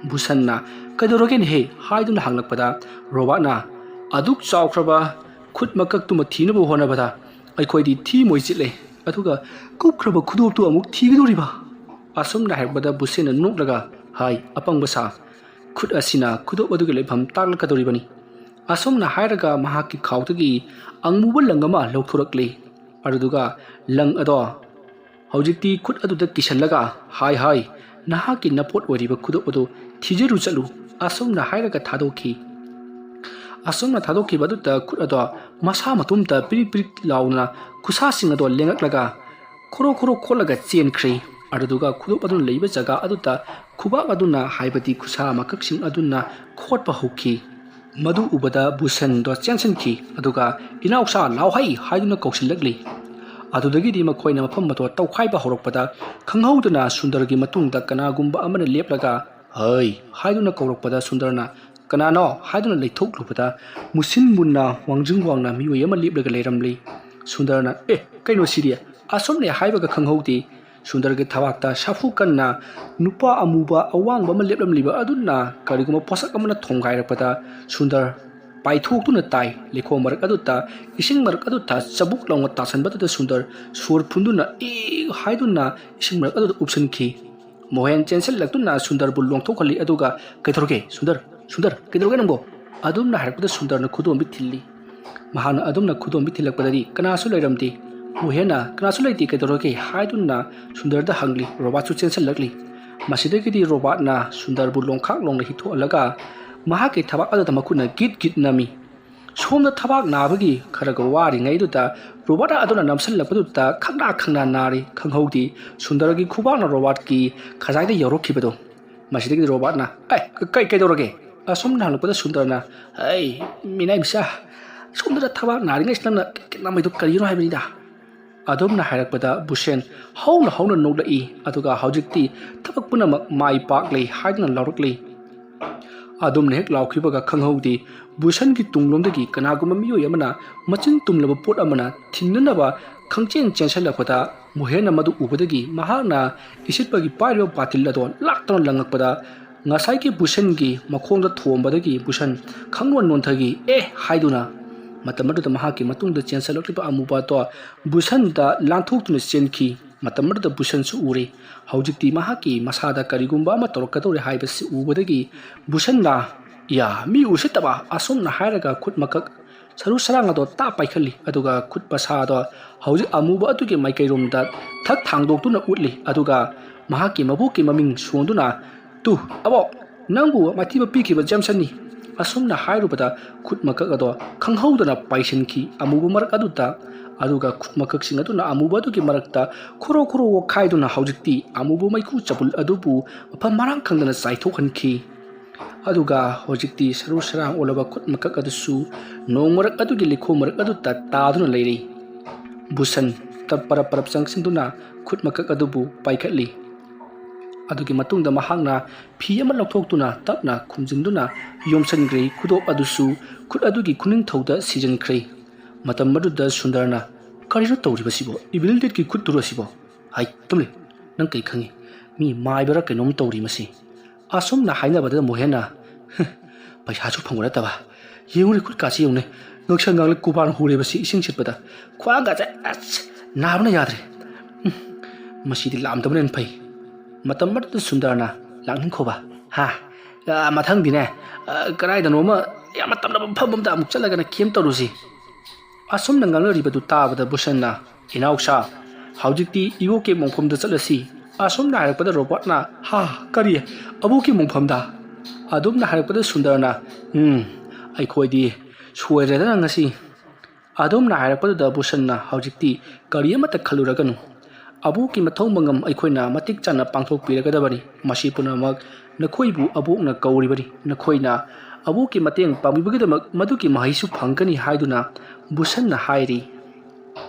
ꯕꯨꯁꯟꯅ "ꯀꯩꯗꯧꯔꯒꯦꯅꯦꯍꯦ?" ꯍꯥꯏꯗꯨꯅ ꯍꯪꯂꯛꯄꯗ ꯔꯣꯕꯥꯔꯠꯅ "ꯑꯗꯨꯛ ꯆꯥꯎꯈ꯭ꯔꯕ ꯈꯨꯠ ꯃꯀꯛꯇꯨꯃ ꯊꯤꯅꯕ ꯍꯣꯠꯅꯕꯗ ꯑꯩꯈꯣꯏꯗꯤ ꯊꯤ ꯃꯣꯏ ꯆꯤꯠꯂꯦ, ꯑꯗꯨꯒ ꯀꯨꯞꯈ꯭ꯔꯕ ꯈꯨꯗꯣꯞꯇꯨ ꯑꯃꯨꯛ ꯊꯤꯒꯗꯧꯔꯤꯕ?" ꯑꯁꯨꯝꯅ ꯍꯥꯏꯔꯛꯄꯗ ꯕꯨꯁꯦꯟꯅ ꯅꯣꯛꯂꯒ ꯍꯥꯏ, "ꯑꯄꯪꯕ ꯁꯥ, ꯈꯨꯠ ꯑꯁꯤꯅ ꯈꯨꯗꯣꯞ ꯑꯗꯨꯒꯤ ꯂꯩꯐꯝ ꯇꯥꯛꯂꯛꯀꯗꯧꯔꯤꯕꯅꯤ"꯫ ꯑꯁꯨꯝꯅ ꯍꯥꯏꯔꯒ ꯃꯍꯥꯛꯀꯤ ꯈꯥꯎꯗꯒꯤ ꯑꯃꯨꯕ ꯂꯪ ꯑꯃ ꯂꯧꯊꯣꯔꯛꯂꯤ꯫ ꯑꯗꯨꯗꯨꯒ ꯂꯪ ꯑꯗꯣ ꯍꯧꯖꯤꯛꯇꯤ ꯈꯨꯠ ꯑꯗꯨꯗ ꯀꯤꯁꯜꯂꯒ, "ꯍꯥꯏ ꯍꯥꯏ, ꯅꯍꯥꯛꯀꯤ ꯅꯄꯣꯠ ꯑꯣꯏꯔꯤꯕ ꯈꯨꯗꯣꯞ ꯑꯗꯨ ꯊꯤꯖꯔꯨ ꯆꯠꯂꯨ", ꯑꯁꯨꯝꯅ ꯍꯥꯏꯔꯒ ꯊꯥꯗꯣꯛꯈꯤ꯫ ꯑꯁꯨꯝꯅ ꯊꯥꯗꯣꯛꯈꯤꯕ ꯑꯗꯨꯗ ꯈꯨꯠ ꯑꯗꯣ ꯃꯁꯥ ꯃꯇꯣꯝꯇ ꯄꯤꯔꯤꯛ ꯄꯤꯔꯤꯛ ꯂꯥꯎꯅ ꯈꯨꯠꯁꯥꯁꯤꯡ ꯑꯗꯣ ꯂꯦꯡꯉꯛꯂꯒ ꯈꯣꯔꯣ ꯈꯣꯔꯣ ꯈꯣꯠꯂꯒ ꯆꯦꯟꯈ꯭ꯔꯦ꯫ ꯑꯗꯨꯗꯨꯒ ꯈꯨꯗꯣꯞ ꯑꯗꯨꯅ ꯂꯩꯕ ꯖꯒꯥ ꯑꯗꯨꯗ ꯈꯨꯕꯥꯛ ꯑꯗꯨꯅ, ꯍꯥꯏꯕꯗꯤ ꯈꯨꯠꯁꯥ ꯃꯀꯛꯁꯤꯡ ꯑꯗꯨꯅ ꯈꯣꯠꯄ ꯍꯧꯈꯤ꯫ ꯃꯗꯨ ꯎꯕꯗ ꯕꯨꯁꯟꯗꯣ ꯆꯦꯟꯁꯤꯟꯈꯤ, ꯑꯗꯨꯒ "ꯏꯅꯥꯎꯁꯥ, ꯂꯥꯎ ꯍꯩ" ꯍꯥꯏꯗꯨꯅ ꯀꯧꯁꯤꯜꯂꯛꯂꯤ꯫ ꯑꯗꯨꯗꯒꯤꯗꯤ ꯃꯈꯣꯏꯅ ꯃꯐꯝ ꯑꯗꯣ ꯇꯧꯈꯥꯏꯕ ꯍꯧꯔꯛꯄꯗ ꯈꯪꯍꯧꯗꯅ ꯁꯨꯟꯗꯔꯒꯤ ꯃꯇꯨꯡꯗ ꯀꯅꯥꯒꯨꯝꯕ ꯑꯃꯅ ꯂꯦꯞꯂꯒ "ꯍꯩ" ꯍꯥꯏꯗꯨꯅ ꯀꯧꯔꯛꯄꯗ ꯁꯨꯟꯗꯔꯅ "ꯀꯅꯥꯅꯣ?" ꯍꯥꯏꯗꯨꯅ ꯂꯩꯊꯣꯛꯂꯨꯕꯗ ꯃꯨꯁꯤꯟ ꯃꯨꯟꯅ ꯋꯥꯡꯖꯤꯡ ꯋꯥꯡꯅ ꯃꯤꯑꯣꯏ ꯑꯃ ꯂꯦꯞꯂꯒ ꯂꯩꯔꯝꯂꯤ꯫ ꯁꯨꯟꯗꯔꯅ "ꯑꯦ, ꯀꯩꯅꯣ ꯁꯤꯗꯤ?" ꯑꯁꯨꯝꯅꯦ ꯍꯥꯏꯕꯒ ꯈꯪꯍꯧꯗꯦ꯫ ꯁꯨꯟꯗꯔꯒꯤ ꯊꯕꯥꯛꯇ ꯁꯥꯐꯨ ꯀꯟꯅ ꯅꯨꯄꯥ ꯑꯃꯨꯕ ꯑꯋꯥꯡꯕ ꯑꯃ ꯂꯦꯞꯂꯝꯂꯤꯕ ꯑꯗꯨꯅ ꯀꯔꯤꯒꯨꯝꯕ ꯄꯣꯠꯁꯛ ꯑꯃꯅ ꯊꯣꯝꯒꯥꯏꯔꯛꯄꯗ ꯁꯨꯟꯗꯔ ꯄꯥꯏꯊꯣꯛꯇꯨꯅ ꯇꯥꯏ꯫ ꯂꯩꯈꯣꯝ ꯃꯔꯛ ꯑꯗꯨꯗ, ꯏꯁꯤꯡ ꯃꯔꯛ ꯑꯗꯨꯗ ꯆꯕꯨꯛ ꯂꯥꯎꯅ ꯇꯥꯁꯟꯕꯗꯨꯗ ꯁꯨꯟꯗꯔ ꯁꯣꯔ ꯐꯨꯟꯗꯨꯅ "ꯏ" ꯍꯥꯏꯗꯨꯅ ꯏꯁꯤꯡ ꯃꯔꯛ ꯑꯗꯨꯗ ꯎꯞꯁꯤꯟꯈꯤ꯫ ꯃꯣꯍꯦꯟ ꯆꯦꯟꯁꯤꯜꯂꯛꯇꯨꯅ ꯁꯨꯟꯗꯔꯕꯨ ꯂꯣꯡꯊꯣꯛꯍꯜꯂꯤ, ꯑꯗꯨꯒ "ꯀꯩꯗꯧꯔꯒꯦ ꯁꯨꯟꯗꯔ? ꯁꯨꯟꯗꯔ, ꯀꯩꯗꯧꯔꯒꯦ ꯅꯪꯕꯣ?" ꯑꯗꯨꯝꯅ ꯍꯥꯏꯔꯛꯄꯗ ꯁꯨꯟꯗꯔꯅ ꯈꯨꯗꯣꯝꯕꯤ ꯊꯤꯜꯂꯤ꯫ ꯃꯍꯥꯛꯅ ꯑꯗꯨꯝꯅ ꯈꯨꯗꯣꯝꯕꯤ ꯊꯤꯜꯂꯛꯄꯗꯗꯤ ꯀꯅꯥꯁꯨ ꯂꯩꯔꯝꯗꯦ꯫ ꯃꯣꯍꯦꯟꯅ "ꯀꯅꯥꯁꯨ ꯂꯩꯇꯦ, ꯀꯩꯗꯧꯔꯒꯦ?" ꯍꯥꯏꯗꯨꯅ ꯁꯨꯟꯗꯔꯗ ꯍꯪꯂꯤ꯫ ꯔꯣꯕꯥꯠꯁꯨ ꯆꯦꯟꯁꯤꯜꯂꯛꯂꯤ꯫ ꯃꯁꯤꯗꯒꯤꯗꯤ ꯔꯣꯕꯥꯠꯅ ꯁꯨꯟꯗꯔꯕꯨ ꯂꯣꯡꯈꯥꯛ ꯂꯣꯡꯅ ꯍꯤꯊꯣꯛꯍꯜꯂꯒ ꯃꯍꯥꯛꯀꯤ ꯊꯕꯥꯛ ꯑꯗꯨꯗ ꯃꯈꯨꯠꯅ ꯒꯤꯠ ꯒꯤꯠ ꯅꯝꯃꯤ꯫ ꯁꯣꯝꯗ ꯊꯕꯥꯛ ꯅꯥꯕꯒꯤ ꯈꯔꯒ ꯋꯥꯔꯤꯉꯩꯗꯨꯗ ꯔꯣꯕꯥꯠ ꯑꯗꯨꯅ ꯅꯝꯁꯤꯜꯂꯛꯄꯗꯨꯗ ꯈꯪꯅꯥ ꯈꯪꯅꯥ ꯅꯥꯔꯤ꯫ ꯈꯪꯍꯧꯗꯦ ꯁꯨꯟꯗꯔꯒꯤ ꯈꯨꯕꯥꯛꯅ ꯔꯣꯕꯥꯠꯀꯤ ꯈꯖꯥꯏꯗ ꯌꯧꯔꯛꯈꯤꯕꯗꯣ꯫ ꯃꯁꯤꯗꯒꯤꯗꯤ ꯔꯣꯕꯥꯠꯅ "ꯑꯦ, ꯀꯩ, ꯀꯩꯗꯧꯔꯒꯦ?" ꯑꯁꯨꯝꯅ ꯍꯪꯂꯛꯄꯗ ꯁꯨꯟꯗꯔꯅ "ꯑꯩ, ꯃꯤꯅꯥꯏ ꯃꯆꯥ, ꯁꯣꯝꯗꯅ ꯊꯕꯥꯛ ꯅꯥꯔꯤꯉꯩꯁꯤꯗ ꯅꯪꯅ ꯀ-, ꯀ-, ꯅꯝꯃꯤꯗꯣ ꯀꯔꯤꯅꯣ ꯍꯥꯏꯕꯅꯤꯗ"꯫ ꯑꯗꯨꯝꯅ ꯍꯥꯏꯔꯛꯄꯗ ꯕꯨꯁꯦꯟ ꯍꯧꯅ ꯍꯧꯅ ꯅꯣꯛꯂꯛꯏ, ꯑꯗꯨꯒ "ꯍꯧꯖꯤꯛꯇꯤ ꯊꯕꯛ ꯄꯨꯝꯅꯃꯛ ꯃꯥꯏ ꯄꯥꯛꯂꯦ" ꯍꯥꯏꯗꯨꯅ ꯂꯥꯎꯔꯛꯂꯤ꯫ ꯑꯗꯨꯝꯅ ꯍꯦꯛ ꯂꯥꯎꯈꯤꯕꯒ ꯈꯪꯍꯧꯗꯦ, ꯕꯨꯁꯟꯒꯤ ꯇꯨꯡꯂꯣꯝꯗꯒꯤ ꯀꯅꯥꯒꯨꯝꯕ ꯃꯤꯑꯣꯏ ꯑꯃꯅ ꯃꯆꯤꯟ ꯇꯨꯝꯂꯕ ꯄꯣꯠ ꯑꯃꯅ ꯊꯤꯟꯅꯅꯕ ꯈꯪꯆꯦꯟ ꯆꯦꯟꯁꯤꯜꯂꯛꯄꯗ, ꯃꯣꯍꯦꯟꯅ ꯃꯗꯨ ꯎꯕꯗꯒꯤ ꯃꯍꯥꯛꯅ ꯏꯁꯤꯠꯄꯒꯤ ꯄꯥꯏꯔꯤꯕ ꯕꯥꯇꯤꯜ ꯑꯗꯣ ꯂꯥꯛꯇꯨꯅ ꯂꯪꯉꯛꯄꯗ, ꯉꯁꯥꯏꯒꯤ ꯕꯨꯁꯟꯒꯤ ꯃꯈꯣꯡꯗ ꯊꯣꯝꯕꯗꯒꯤ ꯕꯨꯁꯟ ꯈꯪꯅꯣꯟ ꯅꯣꯟꯊꯈꯤ꯫ "ꯑꯦ!" ꯍꯥꯏꯗꯨꯅ ꯃꯇꯝ ꯑꯗꯨꯗ ꯃꯍꯥꯛꯀꯤ ꯃꯇꯨꯡꯗ ꯆꯦꯟꯁꯤꯜꯂꯛꯂꯤꯕ ꯑꯃꯨꯕ ꯑꯗꯣ ꯕꯨꯁꯟꯗ ꯂꯥꯟꯊꯣꯛꯇꯨꯅ ꯆꯦꯟꯈꯤ꯫ ꯃꯇꯝ ꯑꯗꯨꯗ ꯕꯨꯁꯟꯁꯨ ꯎꯔꯦ꯫ ꯍꯧꯖꯤꯛꯇꯤ ꯃꯍꯥꯛꯀꯤ ꯃꯁꯥꯗ ꯀꯔꯤꯒꯨꯝꯕ ꯑꯃ ꯇꯧꯔꯛꯀꯗꯧꯔꯦ ꯍꯥꯏꯕꯁꯤ ꯎꯕꯗꯒꯤ ꯕꯨꯁꯟꯅ, "ꯏꯌꯥ, ꯃꯤ ꯎꯁꯤꯠꯇꯕ!" ꯑꯁꯨꯝꯅ ꯍꯥꯏꯔꯒ ꯈꯨꯠ ꯃꯀꯛ ꯁꯔꯨ ꯁꯔꯥꯡ ꯑꯗꯣ ꯇꯥ ꯄꯥꯏꯈꯠꯂꯤ, ꯑꯗꯨꯒ ꯈꯨꯠ ꯃꯁꯥ ꯑꯗꯣ ꯍꯧꯖꯤꯛ ꯑꯃꯨꯕ ꯑꯗꯨꯒꯤ ꯃꯥꯏꯀꯩꯔꯣꯝꯗ ꯊꯛ ꯊꯥꯡꯗꯣꯛꯇꯨꯅ ꯎꯠꯂꯤ, ꯑꯗꯨꯒ ꯃꯍꯥꯛꯀꯤ ꯃꯕꯣꯛꯀꯤ ꯃꯃꯤꯡ ꯁꯣꯟꯗꯨꯅ, "ꯇꯨ, ꯑꯕꯣꯛ, ꯅꯪꯕꯨ ꯃꯥꯏꯊꯤꯕ ꯄꯤꯈꯤꯕ ꯖꯦꯝꯁꯟꯅꯤ!" ꯑꯁꯨꯝꯅ ꯍꯥꯏꯔꯨꯕꯗ ꯈꯨꯠ ꯃꯀꯛ ꯑꯗꯣ ꯈꯪꯍꯧꯗꯅ ꯄꯥꯏꯁꯤꯟꯈꯤ꯫ ꯑꯃꯨꯕ ꯃꯔꯛ ꯑꯗꯨꯗ, ꯑꯗꯨꯒ ꯈꯨꯠ ꯃꯀꯛꯁꯤꯡ ꯑꯗꯨꯅ ꯑꯃꯨꯕ ꯑꯗꯨꯒꯤ ꯃꯔꯛꯇ ꯈꯣꯔꯣ ꯈꯣꯔꯣ ꯑꯣꯠꯈꯥꯏꯗꯨꯅ ꯍꯧꯖꯤꯛꯇꯤ ꯑꯃꯨꯕ ꯃꯩꯈꯨ ꯆꯕꯨꯜ ꯑꯗꯨꯕꯨ ꯃꯐꯝ ꯃꯔꯥꯡ ꯈꯪꯗꯅ ꯆꯥꯏꯊꯣꯛꯍꯟꯈꯤ꯫ ꯑꯗꯨꯒ ꯍꯧꯖꯤꯛꯇꯤ ꯁꯔꯨ ꯁꯔꯥꯡ ꯑꯣꯜꯂꯕ ꯈꯨꯠ ꯃꯀꯛ ꯑꯗꯨꯁꯨ ꯅꯣꯡ ꯃꯔꯛ ꯑꯗꯨꯒꯤ ꯂꯩꯈꯣꯝ ꯃꯔꯛ ꯑꯗꯨꯗ ꯇꯥꯗꯨꯅ ꯂꯩꯔꯤ꯫ ꯕꯨꯁꯟ ꯇꯞ ꯄꯔꯞ ꯄꯔꯞ ꯆꯪꯁꯤꯟꯗꯨꯅ ꯈꯨꯠ ꯃꯀꯛ ꯑꯗꯨꯕꯨ ꯄꯥꯏꯈꯠꯂꯤ꯫ ꯑꯗꯨꯒꯤ ꯃꯇꯨꯡꯗ ꯃꯍꯥꯛꯅ ꯐꯤ ꯑꯃ ꯂꯧꯊꯣꯛꯇꯨꯅ ꯇꯞꯅ ꯈꯨꯝꯖꯤꯟꯗꯨꯅ ꯌꯣꯝꯁꯤꯟꯈ꯭ꯔꯦ꯫ ꯈꯨꯗꯣꯞ ꯑꯗꯨꯁꯨ ꯈꯨꯠ ꯑꯗꯨꯒꯤ ꯈꯨꯅꯤꯡꯊꯧꯗ ꯁꯤꯖꯤꯟꯈ꯭ꯔꯦ꯫ ꯃꯇꯝ ꯑꯗꯨꯗ ꯁꯨꯟꯗꯔꯅ, "ꯀꯔꯤꯅꯣ ꯇꯧꯔꯤꯕꯁꯤꯕꯣ? ꯏꯚꯤꯜ ꯗꯦꯠꯀꯤ ꯈꯨꯠꯇꯨꯔꯣ ꯑꯁꯤꯕꯣ?" "ꯍꯥꯏ, ꯇꯨꯝꯂꯦ꯫ ꯅꯪ ꯀꯩ ꯈꯪꯉꯤ? ꯃꯤ ꯃꯥꯏꯕꯔ ꯀꯩꯅꯣꯝ ꯇꯧꯔꯤ ꯃꯁꯤ꯫" ꯑꯁꯨꯝꯅ ꯍꯥꯏꯅꯕꯗ ꯃꯣꯍꯦꯟꯅ, "ꯍ, ꯄꯩꯁꯥꯁꯨ ꯐꯪꯕ ꯅꯠꯇꯕ꯫ ꯌꯦꯡꯉꯨꯅꯦ, ꯈꯨꯠꯀꯥꯁꯤ ꯌꯦꯡꯉꯨꯅꯦ꯫ ꯉꯛꯁꯪ ꯉꯥꯡꯂ ꯀꯨꯕꯥꯔꯅ ꯍꯨꯔꯦꯕꯁꯤ ꯏꯁꯤꯡ ꯁꯤꯠꯄꯗ꯫ ꯈ꯭ꯋꯥꯡꯒꯁꯦ ꯑꯁ ꯅꯥꯕꯅ ꯌꯥꯗ꯭ꯔꯦ꯫ ꯎꯝ, ꯃꯁꯤꯗꯤ ꯂꯥꯝꯗꯕꯅ ꯍꯦꯟꯅ ꯐꯩ꯫" ꯃꯇꯝ ꯑꯗꯨꯗ ꯁꯨꯟꯗꯔꯅ, "ꯂꯥꯛꯅꯤꯡꯈꯣꯕ, ꯍꯥ? ꯑ, ꯃꯊꯪꯗꯤꯅꯦ, ꯑ, ꯀꯗꯥꯏꯗꯅꯣꯃ ꯌꯥꯝꯅ ꯇꯝꯅꯕ ꯃꯐꯝ ꯑꯃꯗ ꯑꯃꯨꯛ ꯆꯠꯂꯒꯅ ꯀꯦꯝ ꯇꯧꯔꯨꯁꯤ꯫" ꯑꯁꯨꯝꯅ ꯉꯥꯡꯅꯔꯤꯕꯗꯨ ꯇꯥꯕꯗ ꯕꯨꯁꯟꯅ, "ꯏꯅꯥꯎꯁꯥ, ꯍꯧꯖꯤꯛꯇꯤ ꯏꯕꯣꯛꯀꯤ ꯃꯣꯡꯐꯝꯗ ꯆꯠꯂꯁꯤ꯫" ꯑꯁꯨꯝꯅ ꯍꯥꯏꯔꯛꯄꯗ ꯔꯣꯕꯥꯔꯠꯅ, "ꯍꯥ? ꯀꯔꯤ? ꯑꯕꯣꯛꯀꯤ ꯃꯣꯡꯐꯝꯗ?" ꯑꯗꯨꯝꯅ ꯍꯥꯏꯔꯛꯄꯗ ꯁꯨꯟꯗꯔꯅ, "ꯎꯝ, ꯑꯩꯈꯣꯏꯗꯤ ꯁꯣꯏꯔꯦꯗꯅ ꯉꯁꯤ꯫" ꯑꯗꯨꯝꯅ ꯍꯥꯏꯔꯛꯄꯗꯨꯗ ꯕꯨꯁꯟꯅ, "ꯍꯧꯖꯤꯛꯇꯤ ꯀꯔꯤ ꯑꯃꯠꯇ ꯈꯜꯂꯨꯔꯒꯅꯨ꯫ ꯑꯕꯣꯛꯀꯤ ꯃꯊꯧ ꯃꯉꯝ ꯑꯩꯈꯣꯏꯅ ꯃꯇꯤꯛ ꯆꯥꯅ ꯄꯥꯡꯊꯣꯛꯄꯤꯔꯒꯗꯕꯅꯤ꯫ ꯃꯁꯤ ꯄꯨꯝꯅꯃꯛ ꯅꯈꯣꯏꯕꯨ ꯑꯕꯣꯛꯅ ꯀꯧꯔꯤꯕꯅꯤ꯫ ꯅꯈꯣꯏꯅ ꯑꯕꯣꯛꯀꯤ ꯃꯇꯦꯡ ꯄꯥꯡꯕꯤꯕꯒꯤꯗꯃꯛ ꯃꯗꯨꯒꯤ ꯃꯍꯩꯁꯨ ꯐꯪꯒꯅꯤ" ꯍꯥꯏꯗꯨꯅ ꯕꯨꯁꯟꯅ ꯍꯥꯏꯔꯤ꯫